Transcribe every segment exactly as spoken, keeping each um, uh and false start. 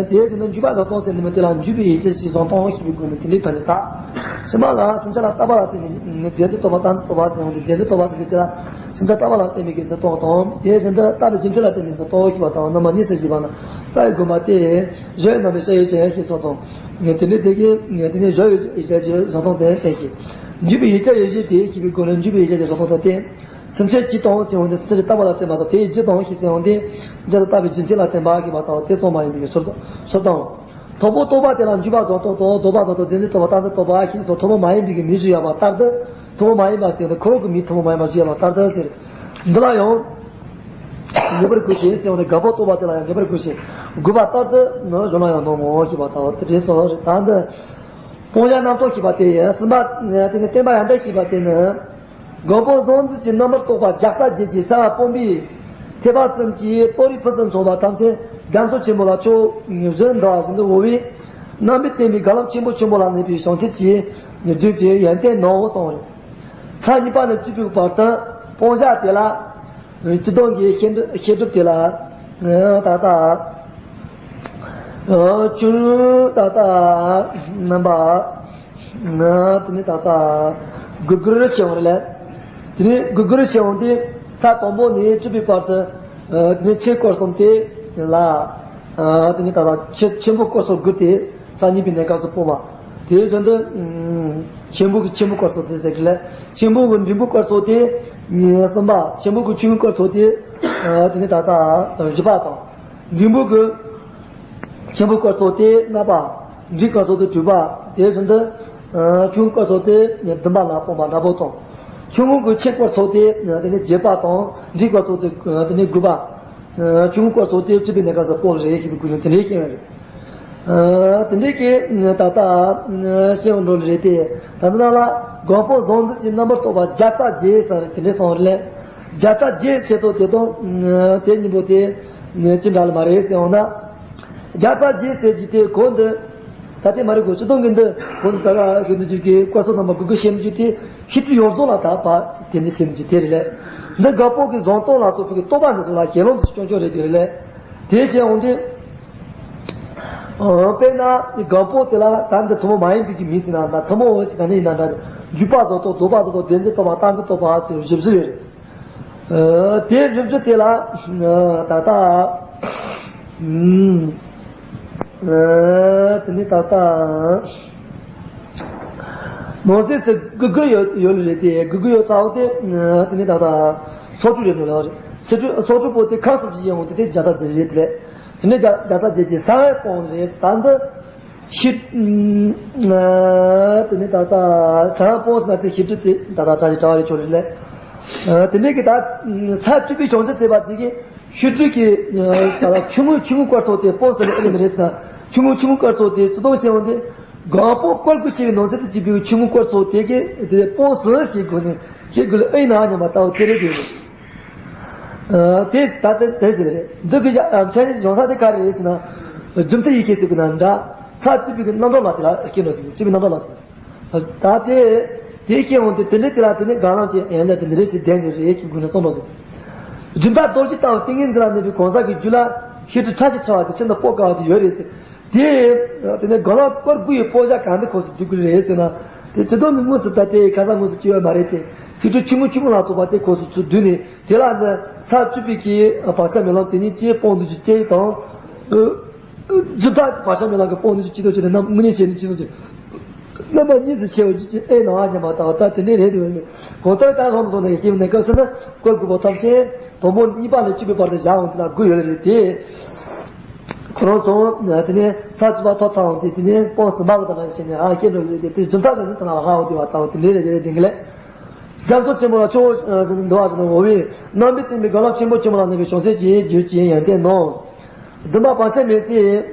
དེའི་དོན་དུ་འཇུག་པ་བཟོ་སྟངས་ཟེར་ནི་མི་དེ་ལ་འཇུག་པའི་ཡིད་ཆེས་ཀྱི་བཟོ་སྟངས་ཞེས་པའི་སྒོ་ནས་དེ་འདྲའི་ཐོག་ནས་བརྟག་གསུམ་པ་ལ་སེམས་ཅན་ལ་བརྟག་པ་ལ་བརྟེན་ནས་རྫས་འཛིན་རྟོག་པ་རྟག་འཛིན་རྟོག་པ་ཟེར་ཡོང་དུས་རྫས་འཛིན་རྟོག་པ་ཟེར་དུས་དེ་ལ་སེམས་ཅན་བརྟག་པ་ལ་བརྟེན་པའི་འཛིན་རྟོག་དང་དེའི་དོན་དུ་བརྟག་པའི་རྒྱུ་མཚན་ལ་བརྟེན་པའི་འཛིན་རྟོག་ཞེས་པ་དང་རྣམ་པ་གཉིས་སུ་བཞེད་པ་ན་རྩ་བའི་དགོངས་པ་སྟེ་གཞལ་ཡས་རྣམ་པའི་ཞལ་ཡོད་ཅིང་ཞེས་སོགས་དང་དེ་འདྲའི་དེ་གའི་དེ་ནས་གཞལ་ཡས་ཡོད་ཅིང་ཞེས་བཟོ་སྟངས་དེ་བསྟན་ཞིང་འཇུག་པའི་ཡིད་ཆེས་ཡོད་ཅིང་དེ་ཞེས་པའི་སྒོ་ནས་འཇུག་པའི་ཡིད་ཆེས་ཀྱི་བཟོ་སྟངས་དང་བསྟན། སེམས་ཅན་སྤྱི་དང་ཟེར་ཡོང་དུས་སེམས་ཅན་གྱི་བརྟག་པ་ལ་བརྟེན་པ་དང་དེའི་རྒྱུ་དང་ཞེས་ཟེར་ཡོང་དུས་རྒྱུ་དང་བརྟག་པའི་རྒྱུ་མཚན་ལ་བརྟེན་པ་ཞེས་པ་དང་དེ་ཙམ་མ་ཡིན་པའི་ཕྱིར་དང་ཕྱིར་དང་། དང་པོ་རྟོག་པ་དེ་ལ་འཇུག་པ་བཟོ་སྟངས་དང་ལྡོག་པ་བཟོ་སྟངས་རྫས་འཛིན་རྟོག་པ་རྟག་འཛིན་རྟོག་པ་ཞེས་སོགས་ཐུན་མོང་མ་ཡིན་པའི་གི་མིང་ཞིག་ཡོད་པ་ལྟར་དུ་ཐུན་མོང་མ་ཡིན་པ་ཟེར་ཡོང་དུས་ཁོ་རང་གི་མིང་ཐུན་མོང་མ་ཡིན་པ་ཞིག་ཡོད་པ་ལྟར་དུ་ཟེར། འདི་ལ་ཡང་ངེས་པར་དགོས་ཤིང་ཟེར་ཡོང་དུས་དགག་པ་རྟོག་པ་དེ་ལ་ཡང་ངེས་པར་དགོས་ཤིང་དགོས་པ་ལྟར་དུ་ནི་གཞུང་ལ་ཡང་སྣང་ངོ་ཞེས་པ་ལྟ་བུ་དེ་འདྲའི་སོགས་རེད། ད་འདི་སྤང་བྱ་རྣམ་རྟོག་ཞེས་པ་དེ་ཡིན། གསུམ་པ་དེ་ནི་བསྟན་པ་ཡང་དག་ཞེས་པ་དེ་ནི། དགོངས་པ་བཟང་འཛིན་གྱི་རྣམ་པར་རྟོག་པ་རྒྱ་ཚ་རྒྱས་ཀྱི་ས་བ་སྤོང་བའི་ཐེག་པ་གསུམ་གྱི་རྟོགས་རིགས་ཕུན་སུམ་ཚོགས་པ་ཐམས་ཅད་རྒྱ་མཚོ་ཆེན་པོ་ལ་ཕྱོགས་བཞིན་འདུ་བ་བཞིན་དུ་འོ་བའི་རྣམ་པའི་བསྟན་པའི་རྒྱ་ལམ་ཆེན་པོ་ཆེན་པོ་ལ་གནས་པའི་བྱང་ཆུབ་ཀྱི་རྒྱུད་ཀྱི་ཡོན་ཏན་ནོ་གསུངས་རེད། ས་གཉིས་པ་ནི་བཅུ་པའི་བར་དུ་སྤང་བྱ་དེ་ལ་སྤྱི་དོན་གྱི་བཤད་སྒྲུབ་བཤད་སྒྲུབ་དེ་ལ་ད་ལྟ་ཆུང་ད་ལྟ་རྣམ་པ། དེ་ནས་ད་ལྟ་གུ་གུ་རུ་ཞེས་པ་རེད། དེ་ནས་གུ་གུ་རུ་ཞེས་པ་དེ་ས་དང་པོ་ནས་བཅུ་པའི་བར་དུ་དེ་ནས་ཆོས་སྐོར་གསུམ་དེ་ལ་དེ་ནས་ད་ལྟ་ཆེ་ཆེན་པོ་སྐོར་སོགས་དགུ་དེ་ས་གཉིས་པའི་གནས་སྐབས་སུ་སྤོང་བ། དེའི་དོན་དུ་ཆེན་པོ་གི་ཆེན་པོ་སྐོར་སོགས་དེ་ཟེར་གི་ལ་ཆེན་པོ་གི་འབྲིང་པོ་སྐོར་སོགས་དེ་གསུམ་པ། ཆེན་པོ་གི་ཆུང་ངུ་སྐོར་སོགས་དེ་དེ་ནས་ད་ལྟ་བཞི་པ་དང་། འབྲིང་པོ་གི་ཆེན་པོ་སྐོར་སོགས་དེ་ལྔ་པ། འབྲིང་སྐོར་སོགས་དེ་དྲུག་པ། དེའི་དོན་དུ་ཆུང་ངུ་སྐོར་སོགས་དེ་བདུན་པ་ལ་སྤོང་བ་འདྲ་པོ་དང་། ཆུང་ངུ་གི་ཆེ་སྐོར་སོགས་དེ་དེ་ནས་བརྒྱད་པ་དང་། འབྲིང་སྐོར་སོགས་དེ་དེ་ནས་དགུ་པ། ཆུང་ངུ་སྐོར་སོགས་དེ་བཅུ་པའི་གནས་སྐབས་སུ་སྤོང་རེད་ཞེས་པའི་སྐུ་ལུང་དེ་འདྲའི་བཤད་པ་རེད། དེ་འདྲའི་གི་ད་ལྟ་བཤད་པ་འགྲོ་ལེ་རེད་དེ། ད་ལྟ་ལ་དགོངས་པ་བཟང་འཛིན་གྱི་རྣམ་པར་རྟོག་པ་རྒྱ་ཚ་རྒྱས་ཟེར་དེ་འདྲའི་སོང་རེད། རྒྱ་ཚ་རྒྱས་བྱེད་དོ་དེ་དང་དེ་གཉིས་པོ་དེ་ཅི་འདྲ་ལ་མ་རེད་ཟེར་འོང་ན། རྒྱ་ཚ་རྒྱས་ཟེར་གྱི་དེ་གོ་འདི། ད་ལྟའི་མ་རིག་གོ་སྤྱི་དོན་གྱི་འདི་གོ་འདི་ད་ག་གི་འདི་རྒྱུ་གི་བཀའ་སོགས་རྣམ་པ་དགུ་དགུ་བཤད་འདི་རྒྱུ་དེ་ཤེས་སྒྲིབ་ཡོངས་རྫོགས་ལ་ད་བ་དེ་འདི་བཤད་འདི་རྒྱུ་དེ་རེད་ལས། འདི་དགག་པོ་གི་བཟང་སྟོང་ལ་སོགས་པའི་རྟོག་པ་འདི་ཚོ་ལ་ཞེན་ལོག་འདི་སྐྱོན་སྐྱོན་རེད་དེ་རེད་ལས། དེ་བཤད་འོང་དུས། དཔེར་ན་དགག་པོ་དེ་ལ་ད་འདི་ཐུན་མོང་མ་ཡིན་པའི་གི་མིང་ཟེར་ན་ད་ཐུན་མོང་འོ་ཅིག་ག་ནས་ཡིན་ན་འདྲ་རེད། འཇུག་པ་བཟོ་ལྟ་ལྡོག་པ་བཟོ་ལྟ་བདེན་འཛིན་རྟོག་པ་རྟག་འཛིན་རྟོག་པ་ཟེར་བཞི་བཞི་ཡོད་རེད། དེ་རིམ་བཞིན་དེ་ལ་ད་ལྟ་དེ་ནི་ད་ལྟ་ནང་གསེས་སུ་དགུ་དགུ་ཡོད་ཡོད་ལེ་རེད་དེ་དགུ་དགུ་ཡོད་ཚ་བོ་དེ་དེ་ནི་ད་ལྟ་སོགས་དྲུག་རེད་འགྲོ་ལ་རེད། སོགས་དྲུག་སོགས་དྲུག་པོ་དེ་ཁ་གསུམ་གྱི་ཡོང་དེ་དེ་རྒྱ་ཚ་རྒྱས་རེད་དེ་དེ་ནི་རྒྱ་རྒྱ་ཚ་རྒྱས་ཀྱི་ས་ཧ་སྤོང་རེད་ད་འདི། ཤེས། དེ་ནས་ད་ལྟ་ས་ཧ་སྤོང་ཟེར་ན་དེ་ཤེས་སྒྲིབ་དེ་ད་ལྟ་ཚ་ཞིག་གྲྭ་བ་རེ་ཆོག་རེད་ལས། དེ་ནས་གི་ད་ས་བཅུ་པའི་བྱང་ཆུབ་ཟེར་བ་དེ་གི་ཤེས་སྒྲིབ་ཀྱི་ད་ལྟ་ཆུང་ངུ་ཆུང་ངུ་སྐོར་ཚོགས་དེ་སྤོང་ཟེར་ནས་ཨེ་ནི་མི་རེད་ཟེར་ན་ཆུང་ངུ་ཆུང་ངུ་སྐོར་ཚོགས་དེ་ཚུར་གཏོང་བྱས་འོང་དེ་དགག་པོ་སྐོར་དགུ་ཞེས་པའི་ནང་གསེས་དུ་བཅུག་པའི་ཆུང་ངུ་སྐོར་ཚོགས་དེ་གི་དེ་སྤོང་ཟེར་ཞེས་དགོས་ནས་ཞེས་དགོས་ལ་ཨེ་ན་སྙམ་པ་ལྟ་བུ་དེ་རེད་དེ་རེད། དེ་ད་ལྟ་དེ་ཟེར་རེད། འདི་གི་ཆ་ནས་སྦྱོང་ས་དེ་ག་རེ་རེད་ཟེར་ན། རྒྱུ་མཚན་ཡིད་ཆེས་ཟེར་གི་ན་འདྲ། ས་བཅུ་པའི་གི་རྣམ་གྲངས་ལ་དེ་ལ་སྐྱེ་འགྲོ་ཟེར་གི་བཅུ་པའི་རྣམ་གྲངས་ལ་དེ་ལ། ད་དེ་དེ་སྐྱེ་འོང་དེ་དེ་འདྲའི་དེ་ལ་དེ་ནས་གང་ལ་ཅི་ཡན་ལ་དེ་འདྲ་རེད་ཞེས་བསྡད་ནས་རེད་ཀྱི་དགོས་ན་གསུངས་འགྲོ་ཟེར། སྦྱིན་བདག་རྡོ་རྗེ་ལྟ་བུ་ཏིང་ངེ་འཛིན་ལ་གནས་པའི་གང་ཟག་གི་རྒྱུད་ལ་ཤེས་སྒྲིབ་ཕྲ་ཞིང་ཕྲ་བ་དེ་ཕྱིར་ན་སྤོ་དཀའ་བ་དེ་ཡོད་རེད་ཟེར། དེ། དེ་ནས་དགག་ལམ་སྐོར་དགུ་ཡི་སྤོང་བྱ་གང་དུ་ཁོངས་སུ་འཇུག་དགོས་རེད་ཟེར་ན། དེ་སྤྱི་དོན་ནི་དངོས་སུ་ད་ལྟའི་ཁ་སང་དངོས་སུ་སྐྱེ་བ་མ་རེད་དེ། ཤེས་སྒྲིབ་ཆུང་ངུ་ཆུང་ངུ་ལ་སོགས་པ་དེ་ཁོངས་སུ་ཚུར་བསྡུས་ནས་དེ་ལ་ནི་ས་བཅུ་པའི་གི་བག་ཆགས་མེད་ལམ་དེ་ཉིད་ཀྱིས་སྤོང་དུ་འཇུག་ཅེས་དང་། སྦྱིན་བདག་བག་ཆགས་མེད་ལམ་གྱི་སྤོང་དུ་འཇུག་ཅེས་དང་བཅས་ཏེ་རྣམ་དངོས་གནས་བྱས་ནས་ཅི་ཙམ་གྱི་རྣམ་པ་གཉིས་སུ་ཕྱེ་བ་འཇུག་ཅེས་ཨེ་ནང་སྙམ་པ་ལྟ་བུ་ད་དེ་འདྲའི་རེད་དེ། གང་ལྟར་ད་ལྷག་ཏུ་སོང་ནས་སྐྱེ་བའི་གནས་སྐབས་སུ་ནི་སྐོར་དགུ་པོ་ཐམས་ཅད་དང་པོ་གཉིས་པ་ནས་བཅུ་པའི་བར་དུ་བཞག་འོང་དེ་ལ་དགུ་ཡོད་རེད་དེ། ཁོ་རང་ཚོ་དེ་ནས་ས་བཅུ་པ་ཐོབ་ཚར་འོང་དེ་དེ་ནས་སྤོང་ཟིན་པ་གི་དང་བྱས་ནས་ཨ་སྐྱེ་འགྲོ་ལེ་དེ་དེ་རྫུན་ཐག་ཟིན་ནས་དང་ལ་ཧ་འོ་དེ་བ་ལྟ་བུ་དེ་འདྲའི་རེ་རེ་ལྡན་གི་ལས། རྒྱ་མཚོ་ཆེན་པོ་ལ་ཕྱོགས་འདུ་བ་ཟིན་འོ་བའི་རྣམ་པའི་བསྟན་པའི་རྒྱ་ལམ་ཆེན་པོ་ཆེན་པོ་ལ་གནས་པའི་བྱང་སེམས་ཀྱི་རྒྱུད་ཀྱི་ཡོན་ཏན་ནོ། བདུན་པ་བག་ཆགས་མེད་ཚེ་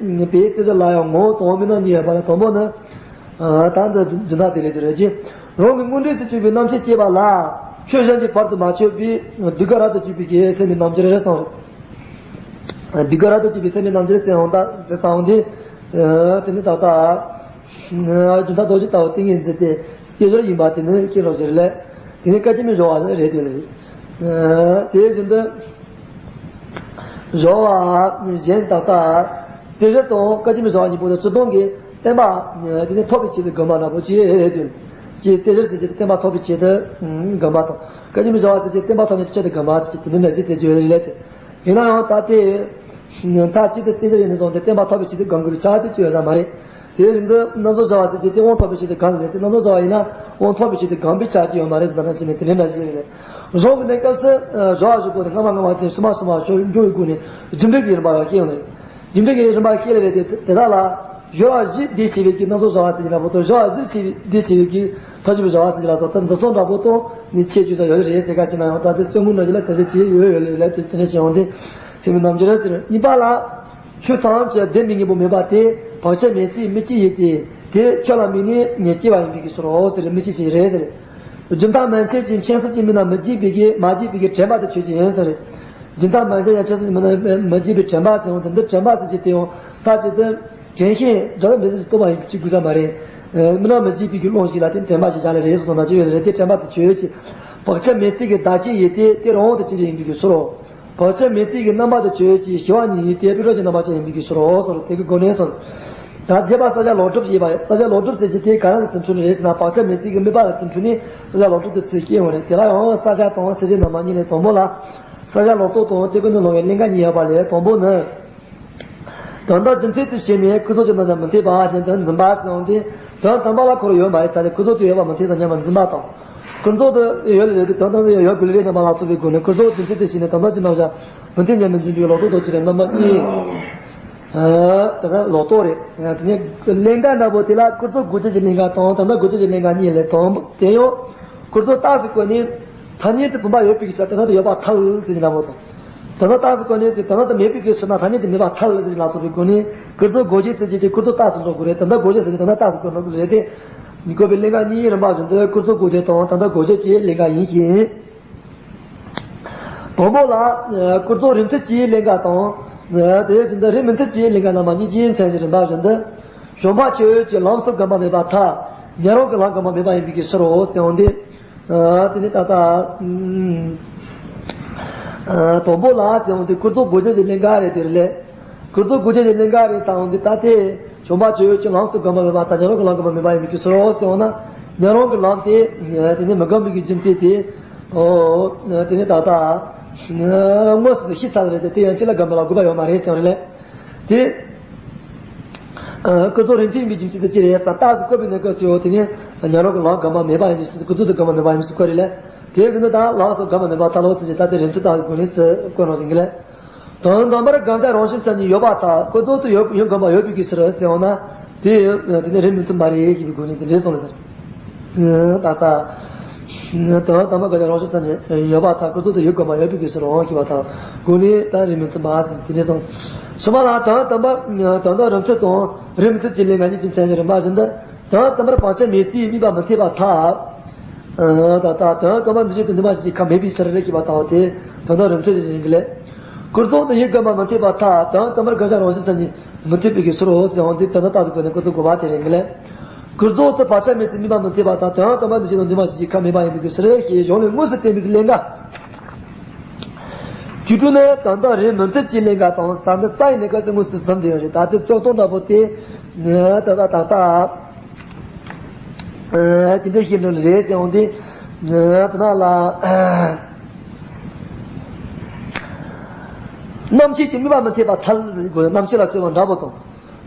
པའི་ཚེ་ཚད་ལ་ཡང་ངོ་བོ་དང་མི་སྣང་གཉིས་ཡོད་པ་ལས་དང་པོ་ནི། ད་འདི་རྫུན་ཐག་དེ་རེ་དེ་རེ་ཅི། རང་གི་དངོས་འབྲས་སུ་གྱུར་པའི་རྣམ་ཤེས་སྐྱེས་པ་ལ་ཆོས་གཞན་གྱིས་བར་དུ་མ་ཆོད་པའི་གདུལ་དཀའ་རབ་ཏུ་གྱུར་པའི་གི་སེམས་ཀྱི་རྣམ་འགྱུར་རེ་སོང་། གདུལ་དཀའ་རབ་ཏུ་གྱུར་པའི་སེམས་ཀྱི་རྣམ་འགྱུར་ཟེར་འོང་ད་ཟེར་ས་འོང་དེ། དེ་ནི་ད་ལྟ། རྫུན་ཐག་རྡོ་རྗེ་ལྟ་བུ་ཏིང་ངེ་འཛིན་ཏེ་སྐྱེ་སྦྱོར་ཡིན་པ་དེ་ནི་ཤེས་རོགས་ཞེས་ལས། དེ་ནི་སྐད་ཅིག་མའི་སྦྱོར་བ་ནི་རེད་དེ་ལས། དེའི་རྒྱུན་དུ། སྦྱོར་བ་གཞན་ད་ལྟ་རྩེ་གཞིར་དང་སྐད་ཅིག་མའི་སྦྱོར་བ་གཉིས་པོ་དེ་ཚུལ་མཐུན་གྱི་བརྟན་པ་དེ་ནི་ཐོབ་པའི་ཆེད་དུ་སྒོམ་པ་འདྲ་པོ་ཅིག་རེད་དེ། ཀྱི་རྩེ་གཞིར་ཟེར་གྱི་དེ་བརྟན་པ་ཐོབ་པའི་ཆེད་དུ་སྒོམ་པ་དང་། སྐད་ཅིག་མའི་སྦྱོར་བ་ཟེར་གྱི་བརྟན་པ་ཐོབ་ནས་ཆེད་དུ་སྒོམ་པ་ཟེར་གྱི་དེ་འདྲ་ཟེར་གྱི་ཡོད་རེད་དེ། ཡིན་ན་ཡང་ད་ལྟའི་མཐའ་གཅིག་ཏུ་རྩེ་གཞིར་ཡིན་ནས་བཟུང་སྟེ་བརྟན་པ་ཐོབ་པའི་ཆེད་དུ་སྒོམ་དགོས་པའི་ཆ་དེ་ཅི་ཡོད་ས་མ་རེད། དེ་བཞིན་དུ་སྣ་ཚོགས་སྦྱོར་བ་ཟེར་གྱི་དེ་དབང་ཐོབ་པའི་ཆེད་དུ་སྒོམ་ཟེར་ཏེ། སྣ་ཚོགས་སྦྱོར་བ་ཡིན་ན་དབང་ཐོབ་པའི་ཆེད་དུ་སྒོམ་པའི་ཆ་ཅི་ཡོད་མ་རེད་ཟེར་ན་ཟེར་ནས་དེ་འདྲ་ཞིག་རེད། གཞུང་གི་གནས་སྐབས་སུ་སྦྱོར་བ་བཞི་པོ་དེ་སྔ་མ་སྔ་མ་དེ་ཕྱི་མ་ཕྱི་མ་ཕྱོགས་འགྱུར་བའི་སྒོ་ནས་རྒྱུ་འབྲས་ཀྱི་རིམ་པ་ལ་སྐྱེ་ཡོང་ནས། རྒྱུ་འབྲས་ཀྱི་རིམ་པ་སྐྱེ་ལ་རེད་དེ། དེ་དག་ལ་སྦྱོར་བ་བཞི་དེ་བྱས་པའི་གི་སྣ་ཚོགས་སྦྱོར་བ་ཟེར་གྱི་ལ་བོ་དང་། སྦྱོར་བ་བཞི་བྱས་པའི་དེ་བྱས་པའི་གི་མཐའ་གཅིག་པའི་སྦྱོར་བ་ཟེར་གྱི་ལ་སོགས་དེ་འདི་ཚོ་འདྲ་པོ་དང་ནི་ཆེད་བརྗོད་ས་ཡོད་རེད་ཟེར་ག་ཞིག་ན་ཡང་། ད་ལྟའི་བཙུན་མོ་འདྲ་ཞིག་ལ་ཟེར་ཟེར་བྱས་ཡོད་ཡོད་ལས་ལས་དེ་དེ་འདྲ་ཞིག་ཡོང་སྟེ་ཟེར་བའི་རྣམ་འགྱུར་རེད་ཟེར། གཉིས་པ་ལ། ཆོས་ཐམས་ཅད་བདེན་མིན་སྙིང་པོ་མེད་པ་སྟེ། བག་ཆགས་མེད་ཚད་དམིགས་བཅས་ཡིན་ཏེ། དེ་ཆོས་ལ་དམིགས་ནས་ཉེར་སྐྱེ་བ་ཡིན་པའི་གི་ཕྱིར་རོ་ཟེར། དམིགས་བཅས་ཤིག་རེད་ཟེར། རྒྱུ་མཐའ་མན་ཆད་ཀྱི་མཁྱེན་གསུམ་གྱི་མི་རྣམས་མི་བརྗེད་པའི་གི་མ་བརྗེད་པའི་གི་དྲན་པ་དེ་ཆོས་ཅན་ཡིན་ཟེར། རྒྱུ་མཐའ་མན་ཆད་ཀྱི་མཁྱེན་གསུམ་གྱི་མི་རྣམས་མི་བརྗེད་པའི་དྲན་པ་ཟེར་བ་དེ་འདི་དྲན་པ་ཟེར་གྱི་དེ་ཡང་ད་ཅི་ཙམ་དྲན་ཤེས་འཇོག་མི་ཟེར་གྱི་རྟོག་པ་ཡིན་གཅིག་དགོས་ས་མ་རེད། མི་རྣམས་མི་བརྗེད་པའི་གི་ཀློང་ཞིག་ལ་དེ་དྲན་པ་ཞིག་བཞག་ལ་རེད་ཟེར་སོང་ན་ཅི་ཡོད་རེད། དེ་དྲན་པ་དེ་ཆོས་ཅན། བག་ཆགས་མེད་ཚད་ཀྱི་བདག་བསྐྱེད་ཡིན་ཏེ། དེ་རང་དབང་དུ་བྱེད་རྒྱུ་ཡིན་པའི་གི་ཕྱིར་རོ། བག་ཆགས་མེད་ཚད་ཀྱི་རྣམ་པ་དེ་ཆོས་ཅན། ཞི་བ་ཉིད་ཡིན་ཏེ། སྤྲོས་བྲལ་གྱི་རྣམ་པ་ཅན་ཡིན་པའི་གི་ཕྱིར་རོ་ཟེར། དེ་གི་སྒོ་ནས་སོ། ད་རྗེས་པ་བསལ་བྱ་ལོག་སྒྲུབ་ཞེས་པ། བསལ་བྱ་ལོག་སྒྲུབ་ཟེར་གྱི་དེ་ག་རང་གི་ཚུལ་འཁྲུལ་རེད་ཟེར་ན། བག་ཆགས་མེད་ཚད་ཀྱི་དམིགས་པ་ལ་ཚུལ་འཁྲུལ་ནས་བསལ་བྱ་ལོག་སྒྲུབ་ཏུ་ཚུལ་སྐྱེ་ཡོང་རེད། དེ་ལ་ཡང་བསལ་བྱ་དང་སེལ་བྱེད་རྣམ་པ་གཉིས་ལས། དང་པོ་ལ་བསལ་བྱ་ལོག་རྟོག་དང་དེ་ཀུན་ནས་སློང་བའི་ཀླན་ཀ་གཉིས་ཡོད་པ་ལས། དང་པོ་ནི། དོན་དམ་རྒྱུ་མཚན་དུ་བྱས་ནས་ཀུན་རྫོབ་ཀྱི་རྣམ་གཞག་མི་འཐད་པ་གཞན་དུ་འཛིན་པ་ཟེར་ཡོང་དུས། དོན་དམ་པ་ལ་ཁོ་རང་ཡོད་མ་རེད་ཚར་ཏེ། ཀུན་རྫོབ་ཏུ་ཡོད་པ་མི་འཐད་དང་སྙམ་པར་འཛིན་པ་དང་། ཀུན་རྫོབ་ཏུ་ཡོད་ལ་ཡོད་དེ་དོན་དམ་དུ་ཡོད་དགོས་ལ་རེད་སྙམ་པ་ལ་སོགས་པའི་སྒོ་ནས་ཀུན་རྫོབ་རྒྱུ་མཚན་དུ་བྱས་ནས་དོན་དམ་གྱི་རྣམ་གཞག་མི་འཐད་སྙམ་པར་འཛིན་པའི་ལོག་རྟོག་དང་བཅས་པའི་རྣམ་པ་གཉིས། ཨ། དེ་ལྟར་ལོག་རྟོག་རེད། དེ་ནས་ཀླན་ཀ་འདྲ་པོ་དེ་ལ་ཀུན་རྫོབ་དགོས་ཆེད་ཀྱི་ཀླན་ཀ་དང་དོན་དམ་དགོས་ཆེད་ཀྱི་ཀླན་ཀ་གཉིས་ལས། དང་པོ་དེ་ཡང་ཀུན་རྫོབ་རྟགས་སུ་བཀོད་ནས་ཐ་སྙད་དུ་བུམ་པ་ཡོད་པའི་གི་ཕྱིར་དོན་དམ་དུ་ཡོད་པར་ཐལ་ཟེར་གྱི་འདྲ་པོ་དང་། དོན་དམ་རྟགས་སུ་བཀོད་ནས་ཟེར། དོན་དམ་དུ་མེད་པའི་གི་ཕྱིར་ན་ཐ་སྙད་དུ་མེད་པར་ཐལ་ཟེར་གྱི་ལ་སོགས་པའི་སྒོ་ནས། ཀུན་རྫོབ་དགོས་ཆེད་ཟེར་གྱི་དེ་ཀུན་རྫོབ་རྟགས་སུ་འཇོག་དགོས་རེད། དོན་དམ་དགོས་ཆེད་ཟེར་གྱི་དོན་དམ་རྟགས་སུ་བཀོད་འཇོག་དགོས་རེད་དེ། བཀོད་པའི་ཀླན་ཀ་གཉིས་རིམ་པ་བཞིན་དུ་ཀུན་རྫོབ་དགོས་ཆེད་དང་དོན་དམ་དགོས་ཆེད་ཀྱི་ཀླན་ཀ་ཡིན་ཞིང་། དང་པོ་ལ་ཀུན་རྫོབ་རིགས་མཐུན་གྱི་ཀླན་ཀ་དང་། དེ་བཞིན་དུ་རིགས་མི་མཐུན་གྱི་ཀླན་ཀ་རྣམ་པ་གཉིས་ཀྱི་མཚན་གཞི་རིམ་པ་བཞིན་དུ། བྱམས་པ་ཆོས་ཅན་ལམ་གསུམ་སྒོམ་པ་མེད་པར་ཐལ། ཉན་རང་གི་ལམ་སྒོམ་པ་མེད་པ་ཡིན་པའི་གི་ཕྱིར་རོ་ཟེར་འོང་སྟེ། ཨ། དེ་ནས་ད་ལྟ་ཨ། དང་པོ་ལ་ཟེར་འོང་དུས་ཀུན་རྫོབ་དགོས་ཆེད་ཀྱི་ཀླན་ཀ་རེད་དེ་རེད། ཀུན་རྫོབ་དགོས་ཆེད་ཀྱི་ཀླན་ཀ་རེད་ཟེར་འོང་དུས། ད་ལྟའི་བྱམས་པ་ཆོས་ཅན་ལམ་གསུམ་སྒོམ་པ་མེད་པར་ཐལ། ཉན་རང་གི་ལམ་སྒོམ་པ་མེད་པ་ཡིན་པའི་གི་ཕྱིར་རོ་ཟེར་འོང་ན། ཉན་རང་གི་ལམ་དེ་དེ་ནས་མི་སྒོམ་པའི་གི་རྒྱུ་མཚན་དེ། ཨོ། དེ་ནས་ད་ལྟ་དངོས་སུ་ཤེས་ཚར་རེད་དེ། དེ་ཡང་ཅི་ལ་སྒོམ་པ་ལ་དགོས་པ་ཡོད་མ་རེད་ཟེར་བ་རེད། དེ། ཨ། ཀུན་རྫོབ་རིགས་མཐུན་ཡིན་པའི་རྒྱུ་མཚན་དེ་ཅི་རེད་ཟེར། རྟགས་སུ་བཀོད་པའི་གནས་སྐབས་སུ་ཡོད་དེ་ནི་ཉན་རང་གི་ལམ་སྒོམ་པ་མེད་པ་ཡིན་པའི་ཕྱིར། ཀུན་རྫོབ་ཏུ་སྒོམ་པ་མེད་པ་ཡིན་པའི་ཕྱིར་བཀོད་རེད་ལ། དེའི་དོན་དུ་ད་ལམ་གསུམ་སྒོམ་པ་མེད་པར་ཐལ་ལོ་ཟེར་གྱི་ད་ལྟའི་རིགས་མཐུན་རྟགས་ཀྱི་སྒོ་ནས་ཚུར་བཀོད་རོགས་ཟེར་གྱི་ལ། དོན་དམ་པར་དགག་བྱ་རང་བཞིན་མཚན་ཉིད་ཡོད་པར་ཐལ། ཀུན་རྫོབ་ཏུ་ཡོད་ཡོད་དགོས་པ་ཡོད་པའི་གི་ཕྱིར་ཟེར་འོང་ན། དེ་དེ་ནི་རིགས་མི་མཐུན་པ་རེད་ཞེས་པའི་སྒོ་ནས་དེ་འདྲའི་གསུངས་ལ་ཟེར། ད་ལྟ། དོན་དམ་པར་དགག་བྱ་རང་བཞིན་མཚན་ཉིད་ཡོད་པར་ཐལ། ཀུན་རྫོབ་ཏུ་ཡོད་དགོས་པ་ཡོད་པའི་གི་ཕྱིར་རོ་ཞེས་པ་དང་སྒོ་ནས་ད་རིགས་མི་མཐུན་པ་ཟེར་དེ་འདྲའི་གསུངས། གསུམ་པ་ལ་དོན་དམ་པར་དོན་དམ་རིགས་མཐུན་དང་རིགས་མི་མཐུན་གྱི་ཀླན་ཀ་གཉིས་ཀྱི་མཚན་གཞི་རིམ་པ་བཞིན་དུ། དོན་དམ་པར་བག་ཆགས་མེད་ཚུལ་དམིགས་པ་མི་འཐད་པར་ཐལ། ད་ལྟ་དོན་དམ་པར་འདུ་བྱེད་དང་འདུས་མ་བྱས་ཀྱི་ཁམས་མེད་པའི་ཕྱིར་ཞེས་པ་དང་དེ་དོན་དམ་རིགས་མཐུན་ཡིན་གྱི་ལས། ཀུན་རྫོབ་ཏུ་ཡོད་དགོས་པ་མི་འཐད་པར་ཐལ། དོན་དམ་པར་དགག་བྱ་རང་བཞིན་མཚན་ཉིད་མི་འཐད་པའི་གི་ཕྱིར་རོ་ཟེར་འོང་དུས་དོན་དམ་རྟགས་སུ་བཀོད་ནས་ཀུན་རྫོབ་དགོས་པ་དེ་རེད་གི་ལས། ཀུན་རྫོབ་ཏུ་བག་ཆགས་མེད་ཚུལ་དམིགས་པ་མི་འཐད་པར་ཐལ། དོན་དམ་པར་འདུ་བྱེད་དང་འདུས་མ་བྱས་ཀྱི་ཁམས་མེད་པ་ཡིན་པའི་གི་ཕྱིར་ཞེས་གཞུང་ལས་དངོས་སུ་བསྟན་པའི་གི་ཀླན་ཀ། བཅུ་དྲུག་ནི་དོན་དམ་རིགས་མི་མཐུན་གྱི་ཀླན་ཀ་དང་། ད་ནི་རྩ་བའི་གནས་སྐབས་སུ་དངོས་སུ་གསུམ་དེ་ཡོད་རེད། ད་ལྟའི་རྩོད་སྟངས་འདྲ་པོ་དེ། ད་ལྟ་ད་ལྟ། ཨ། ཅི་འདྲ་ཞིག་འདྲ་རེད་ཟེར་འོང་དུས། ཨ། དེ་ན་ལ། རྣམ་ཤེས་ཀྱི་དམིགས་པ་མི་འཐད་པར་ཐལ་ཟེར་དགོས། རྣམ་ཤེས་ལ་རྩོད་པ་འདྲ་པོ་དང་།